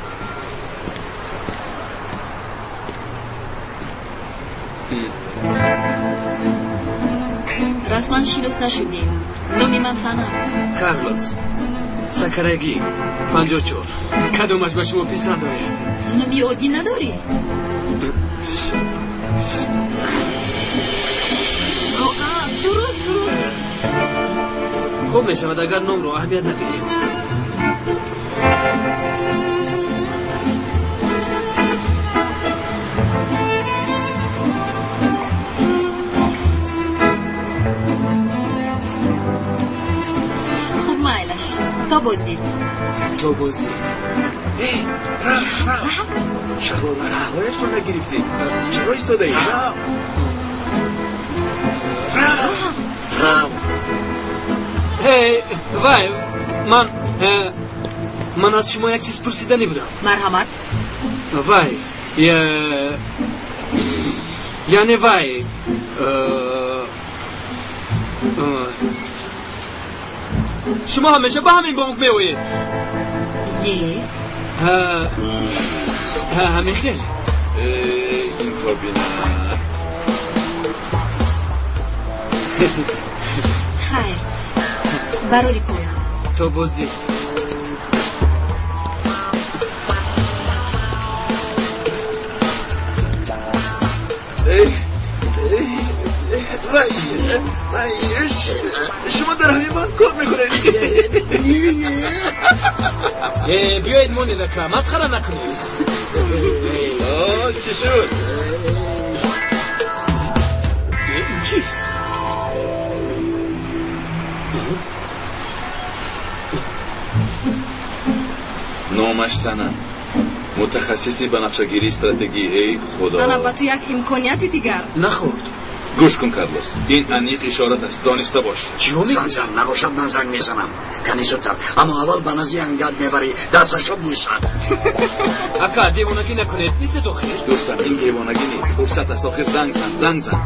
Расман шинос нашудем. Номи ман Санам. Карлос. Сакарагӣ. 54. Кадомаш ба шумо писанд ояд? Номи оддӣ надорӣ? Дуруст, дуруст. Хуб мешавад агар номро аҳамият надиҳед. Хуб, майлаш. То боздид. То боздид. Эй, рафт, рафт. Чаро лараҳояшро нагирифтӣ? Чаро истодаӣ? Рав. Рав. Рав. Эй, вай, ман аз шумо як чиз пурсиданӣ будам. Марҳамат. Вай, яъне вай, шумо ҳамеша ба ҳамин бонк меоед? Не. Ҳамин хел. Ин кабина. Хайр, барори кор. То боздид. Вай, вай, шумо дар ҳамин банк кор мекунед? Биёед монед, ака, масхара накунед. Чӣ шуд? Ин чист? Номаш Санам. Мутахассиси ба нақшагирии стратегӣ. Эй худо. Ана ба ту як имконияти дигар. Нахӯрд. Гӯш кун, Карлос, ин аниқ ишорат аст, дониста бош. Занг зан, набошад ман занг мезанам. Кани зудтар. Аммо аввал ба назди ангад мебарӣ, дасташро бӯсад. Ака, девонагӣ накунед, нестед охир? Дӯстам, ин девонагӣ нест, фурсат аст, охир занг зан, занг зан.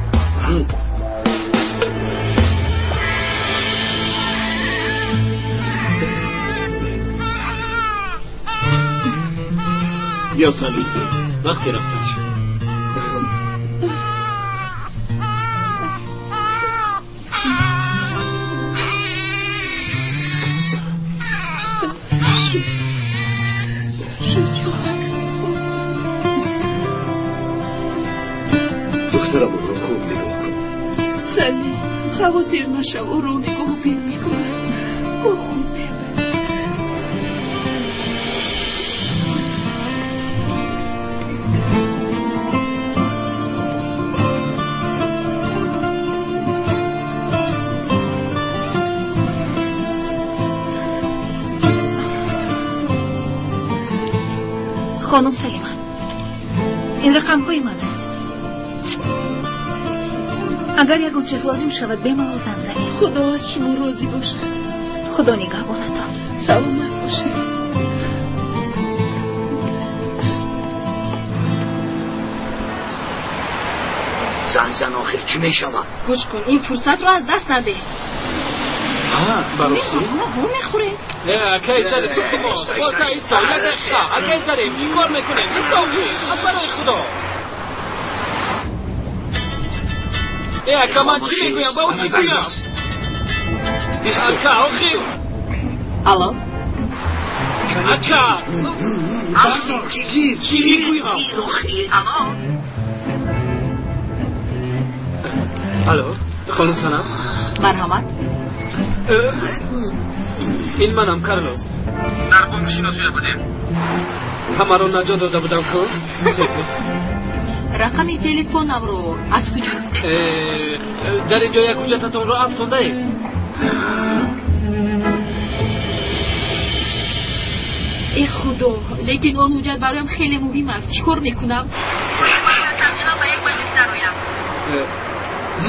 Биё, Салим, вақте рафтан шуд. Духтарам, ӯро хуб нигоҳ кун. Салим, хавотир нашав, ӯро нигоҳбин мекунад. Ӯ хуб мебарад. Хонум Салима, ин рақамҳои ман аст. Агар ягон чиз лозим шавад, бемалол занг занед. Худо аз шумо розӣ бошад. Худо нигаҳбонатон. Саломат бошед. Занг зан, охир чӣ мешавад? Гӯш кун, ин фурсатро аз даст надеҳ. Бароси? Во мехӯрем. Акай Салим, бота исто, як дақиқа. Акай Салим, чӣ кор мекунем? Исто, аз барои Худо. Ака, ман чӣ мегӯям? Ба ӯ чӣ гӯям? Ака, охир. Алло? Ака! Чӣ мегӯям? Алло? Алло, хонум Санам? Марҳамат. Ин манам, Карлос. Дар бонк шинос шуда будем. Ҳамаро наҷот дода будам ку? Рақами телефонамро аз куҷо ёфтед? Дар ин ҷо як ҳуҷҷататонро афсондаед. Э Худо, лекин он ҳуҷҷат бароям хеле муҳим аст. Чӣ кор мекунам? Бояд бароям таъҷилан ба як маҷлис дароям.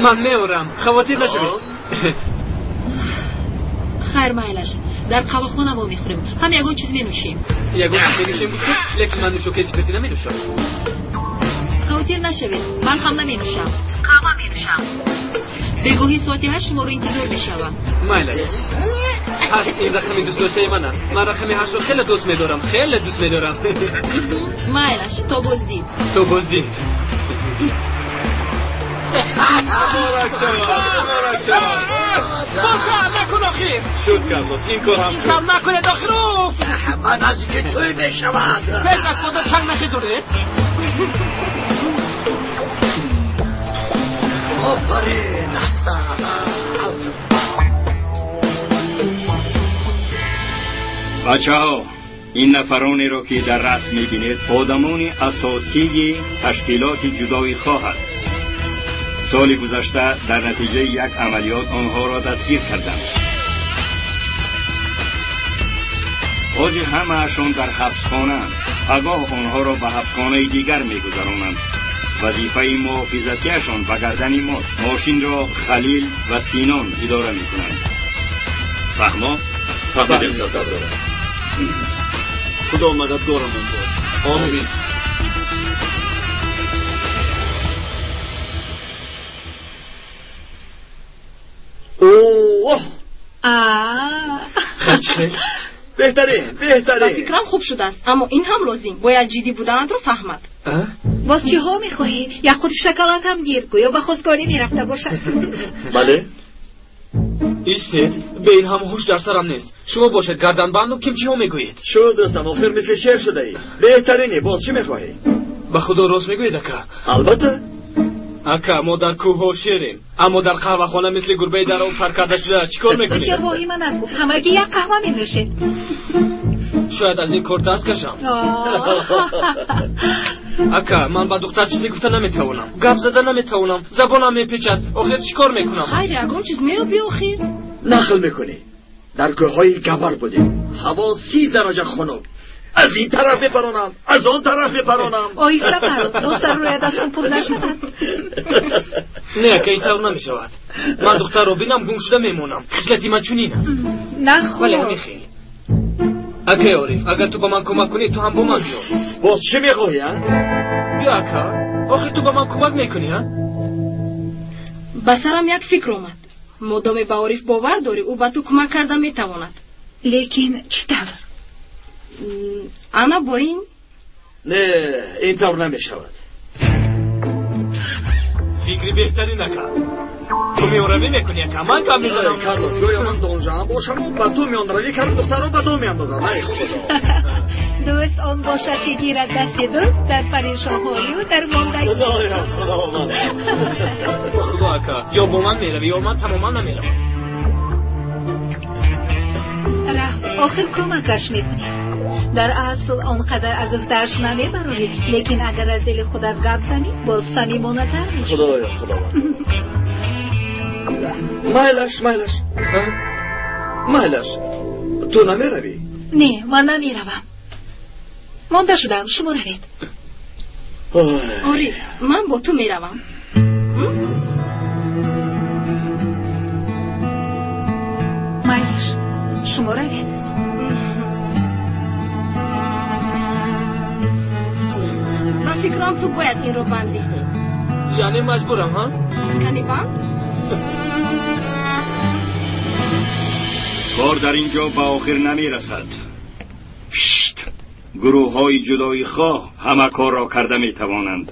Ман меорам, хавотир нашавед. Хайр, майлаш, дар қаҳвахона вомехӯрем, ҳам ягон чиз менӯшем. Ягон чиз менӯшем гуфтед, лекин ман нӯшокаи спиртӣ наменӯшам. Хавотир нашавед, ман ҳам наменӯшам, қаҳва менӯшам. Бегоҳи соати 8 шуморо интизор мешавам. Майлаш. 8 ин рақами дӯстдоштаи ман аст. Ман рақами 8-ро хеле дӯст медорам, хеле дӯст медорам. Майлаш, то боздид. То боздид. Муборак шавад, муборак шавад. Боса накун охир. Шуд, Карлос, ин кор ҳам ин кор накунед охир. Уф! Ман наздики тӯй мешавад. Пеш аз худо чанг нахезонед. Офарин. Бачаҳо, ин нафаронеро ки дар расм мебинед, одамони асосии ташкилоти ҷудоихоҳ аст. Соли гузашта дар натиҷаи як амалиёт онҳоро дастгир карданд. Ҳозир ҳамаашон дар ҳабсхонаанд. Пагоҳ онҳоро ба ҳабсхонаи дигар мегузаронанд. Вазифаи муҳофизатиашон ба гардани мост. Мошинро Халил ва Синон идора мекунанд. Фаҳмо? Фаҳмидем, сардор. Худо мададгорамон бод. Омин. Оҳ! Беҳтарин, беҳтарин. Ба фикрам хуб шудааст, аммо ин ҳам лозим. Бояд ҷиддӣ буданатро фаҳмад. Боз чиҳо мехоҳӣ? Як қути шоколад ҳам гир, гӯё ба хостгорӣ мерафта бошад. Бале. Истед, бе ин ҳам ҳуш дар сарам нест. Шумо бошед гарданбанду ким чиҳо мегӯед? Шуд, дӯстам, охир мисли шер шудаӣ. Беҳтаринӣ, боз чӣ мехоҳӣ? Ба Худо рост мегӯед, ака? Албатта. Ака, мо дар кӯҳҳо шерем, аммо дар қаҳвахона мисли гурбаи дар об тар карда шуда чӣ кор мекунем? Бисёр воҳима накун, ҳамагӣ як қаҳва менӯшед. Шояд аз ин кор даст кашам. Ака, ман ба духтар чизе гуфта наметавонам, гап зада наметавонам, забонам мепечад. Охир чӣ кор мекунам? Хайр, ягон чиз меёбӣ охир. Нақл мекунӣ. Дар кӯҳҳои Габар будем. Ҳаво 30 дараҷа хунук. Аз ин тараф мепаронам, аз он тараф мепаронам. Оҳиста паро, боз сар рӯят аз хун пур нашавад. Не, ака, ин тавр намешавад. Ман духтарро бинам, гум шуда мемонам. Хислати ман чунин аст. Нахӯр. Вале ҳамин хел. Акай Ориф, агар ту ба ман кӯмак кунӣ, ту ҳам бо ман биё. Боз чӣ мехоҳӣ, а? Биё, ака. Охир ту ба ман кӯмак мекунӣ, а? Ба сарам як фикр омад. Модоме ба Ориф бовар дорӣ, ӯ ба ту кӯмак карда метавонад. Лекин чӣ тавр? Ана бо ин? Не, ин тавр намешавад. Фикри беҳтарин, ака. Ту миёнравӣ мекунӣ, ака, ман гап мезанам. Карлос, гӯё ман донжан бошаму ба ту миёнравӣ кардам, духтарро ба ту меандозам. Ай Худо. Дӯст он бошад ки гирад дасти дӯст дар парешонҳолию дар мондагӣ. Худоё, Худованд. Худо, ака, ё бо ман меравӣ, ё ман тамоман намеравам. Раҳм, охир кӯмакаш мекунӣ. Дар асл он қадар аз уҳдааш намебарорӣ, лекин агар аз дили худат гап занӣ, боз самимонатар мешавӣ. Худоё, Худованд. Майлаш, майлаш. Майлаш. Ту намеравӣ? Не, ман намеравам. Монда шудам, шумо равед. Ориф, ман бо ту меравам. Шумо равед. Ба фикрам ту бояд инро бандӣ. Яъне маҷбурам, ҳа? Кани банд? Кор дар ин ҷо ба охир намерасад. Шт! Гурӯҳҳои ҷудоихоҳ ҳама корро карда метавонанд.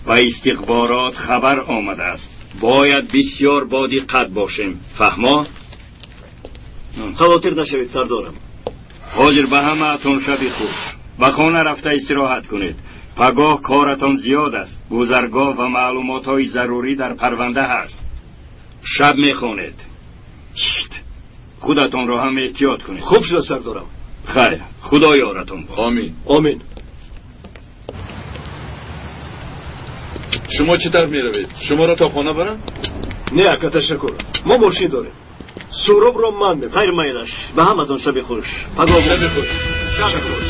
Ба истихборот хабар омадааст. Бояд бисёр бодиққат бошем. Фаҳмо? Хавотир нашавед, сардорам. Ҳозир ба ҳамаатон шаби хуш. Ба хона рафта истироҳат кунед. Пагоҳ коратон зиёд аст. Гузаргоҳ ва маълумотҳои зарурӣ дар парванда ҳаст. Шаб мехонед. Шт! Худатонро ҳам эҳтиёт кунед. Хуб шуда, сардорам. Хайр, худо ёратон бод. Омин. Омин. Шумо чӣ тавр меравед? Шуморо то хона барам? Не, ака, ташаккур. Мо мошин дорем. Суробро ман мебарам. Хайр, майлаш. Ба ҳаматон шаби хуш. Пагоҳ. Шаби хуш. Шаби хуш.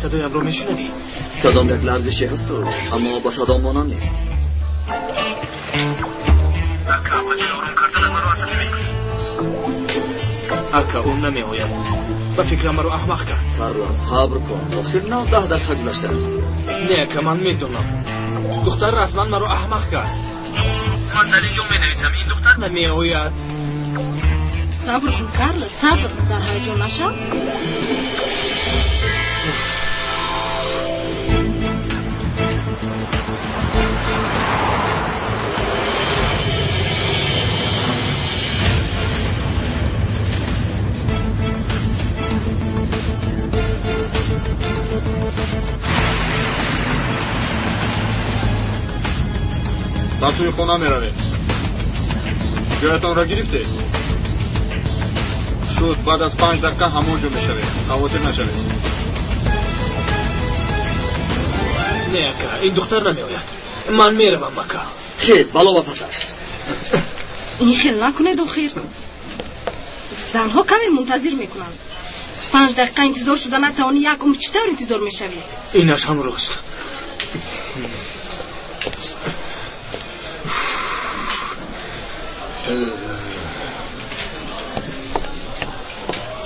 Садоямро мешунавӣ? Садом як ларзише ҳасту, аммо ба садом монанд нест. Ака, ба ҷои ором карданат маро асабӣ мекунӣ. Ака, ӯ намеояд. Ба фикрам маро аҳмақ кард. Карлос, сабр кун. Охир 9 дақиқа гузаштааст. Не, ака, ман медонам. Духтар расман маро аҳмақ кард. Ман дар ин ҷо менависам, ин духтар намеояд. Сабр кун, Карлос, сабр. Дар ҳаяҷон нашав. Ба сӯи хона меравем. Ҷоятонро гирифтед? Шуд, баъд аз 5 дақиқа ҳамон ҷо мешавед. Хавотир нашавед. Не, ака, ин духтар намеояд. Ман меравам, ака. Хез, бало ба пасаш. Ин хел накунед, охир. Занҳо каме мунтазир мекунанд. 5 дақиқа интизор шуда натавонӣ, як умр чӣ тавр интизор мешавӣ? Инаш ҳам рост.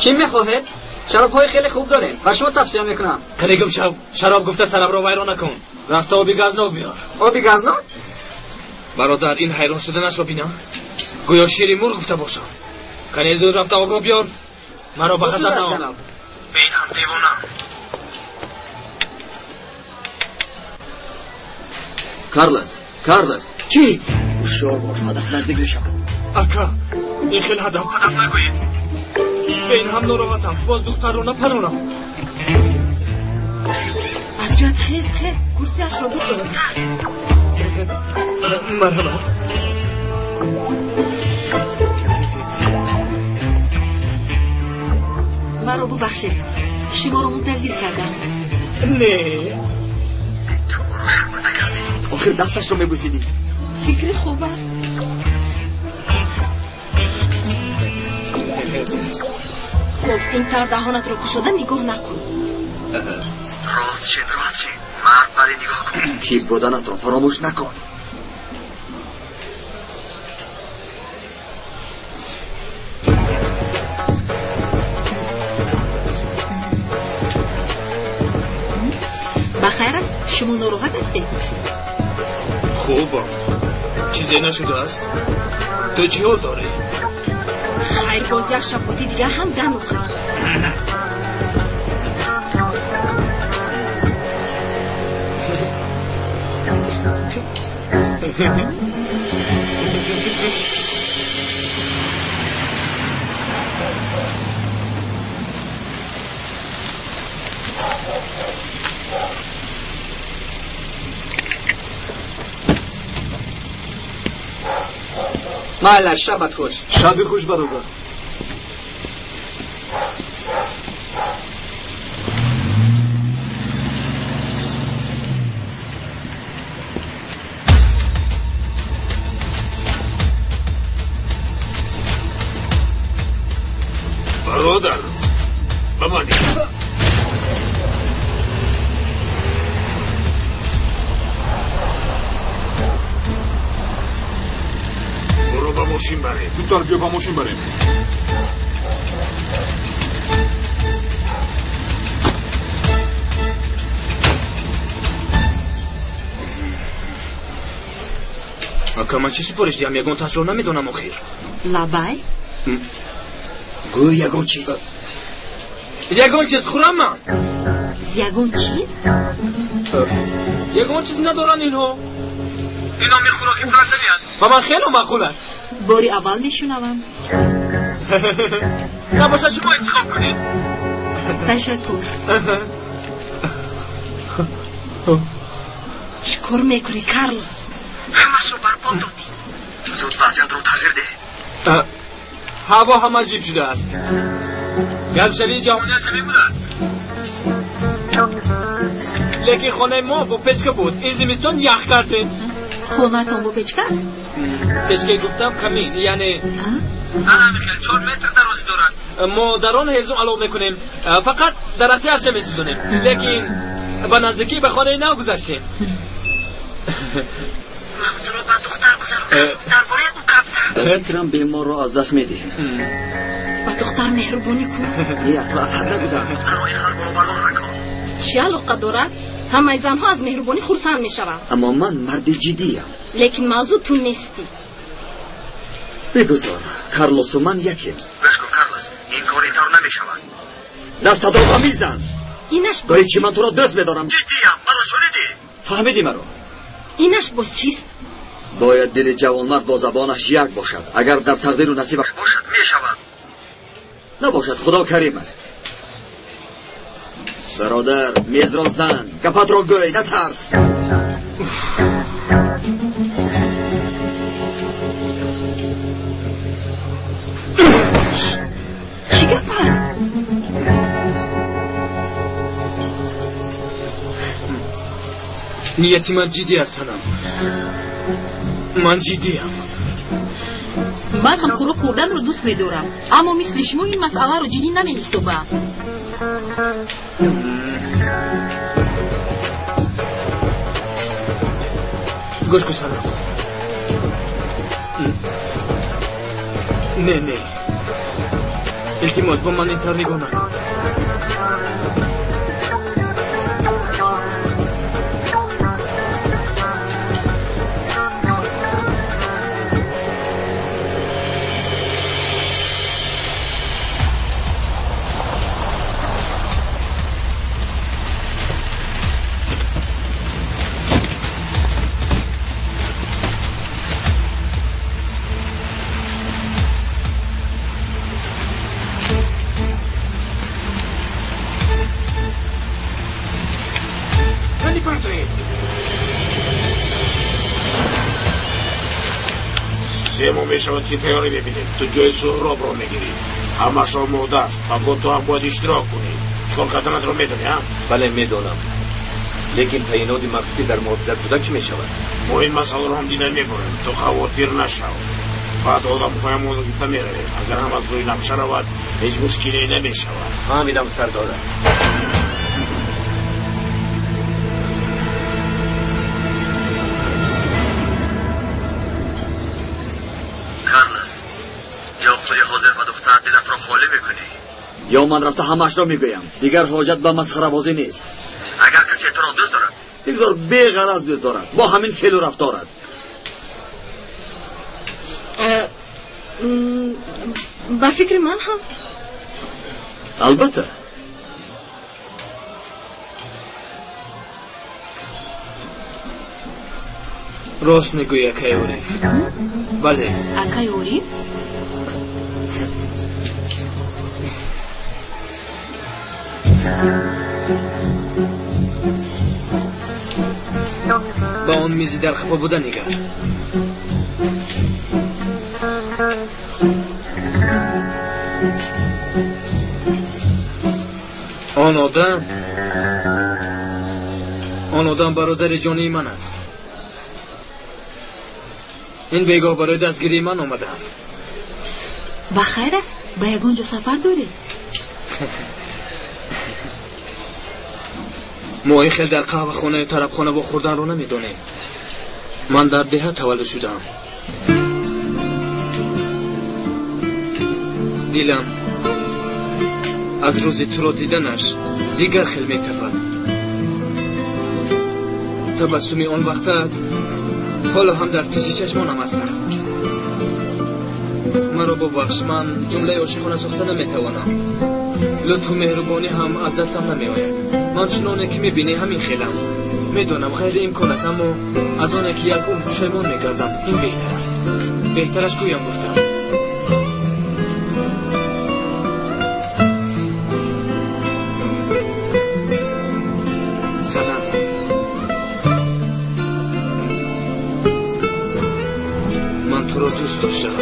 Чӣ мехоҳед? Шаробҳои хеле хуб дорем. Ба шумо тавсия мекунам. Канигум шаб шароб гуфта сарабро вайрон накун. Рафта оби газнок биёр. Оби газнок? Бародар, ин ҳайрон шуданашро бинам. Гӯё шири мурғ гуфта бошам. Кане зуд рафта обро биёр. Маро ба хатар наор. Бин ҳам девона. Карлос, Карлос, чӣ? Ҳушёр бош, ҳадаф наздик мешавад. Ака, ин хел ҳадаф ҳадаф нагӯед. Бин ҳам нороҳатам, боз духтарро напаронам. Аз ҷоят хез, хез, курсиашро дур. Марҳамат. Маро бубахшед, шуморо мунтазир кардам. Не, ту ӯро шарманда кардӣ. Охир дасташро мебӯсидӣ. Фикри хуб аст. Хуб, ин тавр даҳонатро кушода нигоҳ накун. Рост шин, рост шин. Мард баре нигоҳ кун. Ки буданатро фаромӯш накун. Ба хайр аст? Шумо нороҳат ҳастед? Хубам. Чизе нашудааст? Ту чӣ ҳол дорӣ? Хайр, боз як шапоти дигар ҳам дам охир. Майлаш, шабат хуш. Шаби хуш, бародар. Бародар, ба ман برو ба мошин барем. Зудтар биё, ба мошин барем. Ака, ман чӣ супориш диҳам? Ягон ташро намедонам охир. Лабай? Гӯй ягон чиз. Ягон чиз хӯрам ман. Ягон чиз? Ягон чиз надоранд инҳо. Ин номи хӯроки франсавӣ аст. Ба ман хело маъқул аст. Бори аввал мешунавам. Набошад, шумо интихоб кунед. Ташаккур. Чӣ кор мекунӣ, Карлос? Ҳамашро барбод додӣ. Зуд вазъиятро тағйир деҳ. Ҳаво ҳам аҷиб шудааст. Гармшавии ҷаҳониаш ҳамин будааст. Лекин хонаи мо бо печка буд. Ин зимистон ях кардем. Хонаатон бо печка аст? Печкаи гуфтам камин, яъне ҳамин хел 4 метр дарозӣ дорад. Мо дар он ҳезум алов мекунем, фақат дарахти арча месӯзонем. Лекин ба наздикӣ ба хонаи нав гузаштем. Мавзӯъро ба духтар гузарон. Дар бораи ӯ гап зан. Фикрам беморро аз даст медиҳем. Ба духтар меҳрубонӣ кун. Ниятро аз ҳад нагузар. Духтарро ин хел болобардор накун. Чӣ алоқа дорад? Ҳамаи занҳо аз меҳрубонӣ хурсанд мешаванд. Аммо ман марди ҷиддиям. Лекин мавзӯъ ту нестӣ. Бигузор, Карлосу ман якем. Гӯш кун, Карлос, ин кор ин тавр намешавад. Дастатро ба мизан. Инаш гоҳе ки ман туро дӯст медорам. Ҷиддиям, маро шунидӣ? Фаҳмидӣ маро? Инаш боз чист? Бояд дили ҷавонмард бо забонаш як бошад. Агар дар тақдиру насибаш бошад, мешавад. Набошад, Худо карим аст. Бародар, мезро зан, гапатро гӯй, натарс. Чӣ гап аст? Нияти ман ҷиддӣ аст, Санам. Ман ҷиддиям. Ман ҳам хӯрок хӯрданро дӯст медорам, аммо мисли шумо ин масъаларо ҷиддӣ намеҳисобам. Гӯш кун, Санам. Не, не. Илтимос, бо ман ин тавр нигоҳ накун. Се моҳ мешавад ки тайёрӣ мебинем. Ту ҷои Суҳробро мегирӣ. Ҳамаш омода аст. Пагоҳ ту ҳам бояд иштирок кунӣ. Чикор карданатро медонӣ, ҳа? Бале, медонам. Лекин таъиноти махсусӣ дар муҳофизат буда чӣ мешавад? Мо ин масъаларо ҳам дида мебарем. Ту хавотир нашав. Баъд одамҳоямонро гирифта меравем. Агар ҳам аз рӯи нақша равад, ҳеҷ мушкиле намешавад. Фаҳмидам, сардора. Ё ман рафта ҳамаашро мегӯям. Дигар ҳоҷат ба масхарабозӣ нест. Агар касе туро дӯст дорад, бигзор беғараз дӯст дорад, бо ҳамин феълу рафторад. Ба фикри ман ҳам. Албатта. Рост мегӯӣ, акаи Ориф. Бале. Акаи Ориф? Ба он мизи дар хафа буда нигар. Он одам бародари ҷонии ман аст. Ин бегоҳ барои дастгирии ман омадаанд. Ба хайр аст? Ба ягон ҷо сафар доред? Мо ин хел дар қаҳвахонаю тарабхона вохӯрданро намедонем. Ман дар деҳа таваллуд шудаам. Дилам аз рӯзи туро диданаш дигар хел метапад. Табассуми он вақтат ҳоло ҳам дар пеши чашмонам ҳастанд. Маро бубахш, ман ҷумлаи ошиқона сохта наметавонам. Лутфу меҳрубонӣ ҳам аз дастам намеояд. Ман чуноне ки мебинӣ ҳамин хелам. Медонам ғайриимкон аст, аммо аз оне ки як умр пушаймон мегардам, ин беҳтар аст. Беҳтараш гӯям гуфтам. Салам. Ман туро дӯст доштам.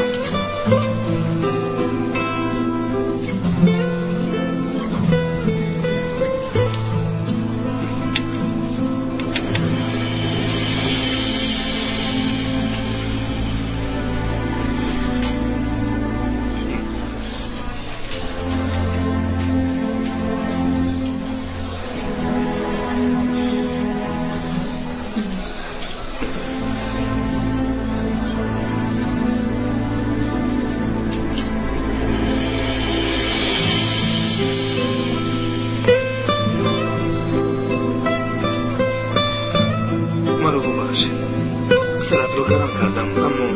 Саратро гарам кардам, аммо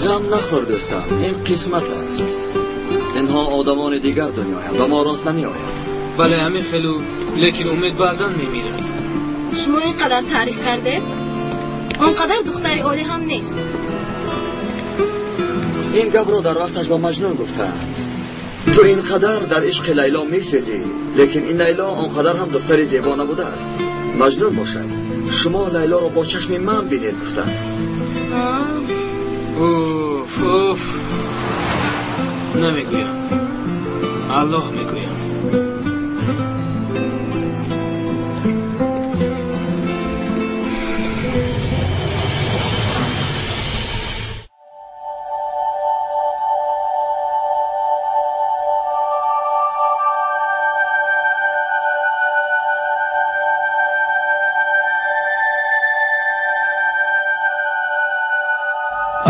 ғам нахӯр дӯстам, ин қисмат аст. Инҳо одамони дигар дунёянд ва мо рост намеоянд. Бале, ҳамин хелу, лекин умед баъзан мемирад. Шумо ин қадар таъриф кардед? Он қадар духтари олӣ ҳам нест. Ин гапро дар вақташ ба Маҷнун гуфтанд. Ту ин қадар дар ишқи Лайло месӯзӣ, лекин ин Лайло он қадар ҳам духтари зебо набудааст. Маҷнун бошад, шумо Лайлоро бо чашми ман бинед гуфтааст. Уф, уф, намегӯям, Аллоҳ мегӯям.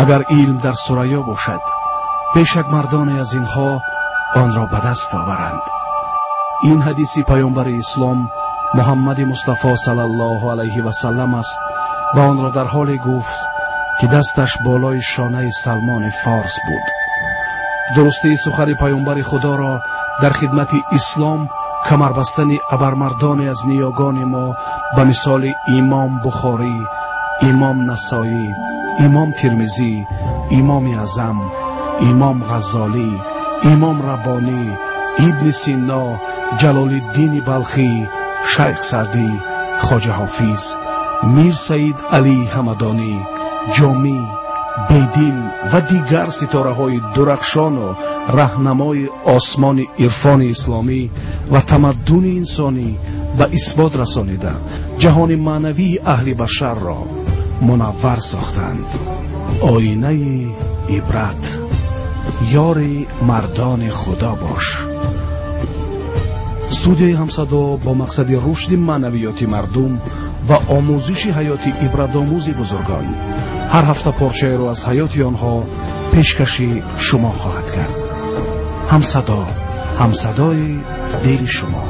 Агар илм дар Сурайё бошад, бешак мардоне аз инҳо онро ба даст оваранд. Ин ҳадиси паёмбари ислом Муҳаммади Мустафо саллаллоҳу алайҳи васаллам аст ва онро дар ҳоле гуфт ки дасташ болои шонаи Салмони Форс буд. Дурустии сухани паёмбари Худоро дар хидмати ислом камарбастани абармардоне аз ниёгони мо ба мисоли Имом Бухорӣ, Имом Насоӣ, Имом Тирмизӣ, Имоми Аъзам, Имом Ғаззолӣ, Имом Раббонӣ, Ибни Сино, Ҷалолиддини Балхӣ, Шайх Саъдӣ, Хоҷа Ҳофиз, Мир Саид Алӣ Ҳамадонӣ, Ҷомӣ, Бедил ва дигар ситораҳои дурахшону раҳнамои осмони ирфони исломӣ ва тамаддуни инсонӣ ба исбот расонида ҷаҳони маънавии аҳли башарро мунаввар сохтанд. Оинаи ибрат, ёри мардони Худо бош. Студияи Ҳамсадо бо мақсади рушди маънавиёти мардум ва омӯзиши ҳаёти ибратомӯзи бузургон ҳар ҳафта порчаеро аз ҳаёти онҳо пешкаши шумо хоҳад кард. Ҳамсадо, ҳамсадои дили шумо.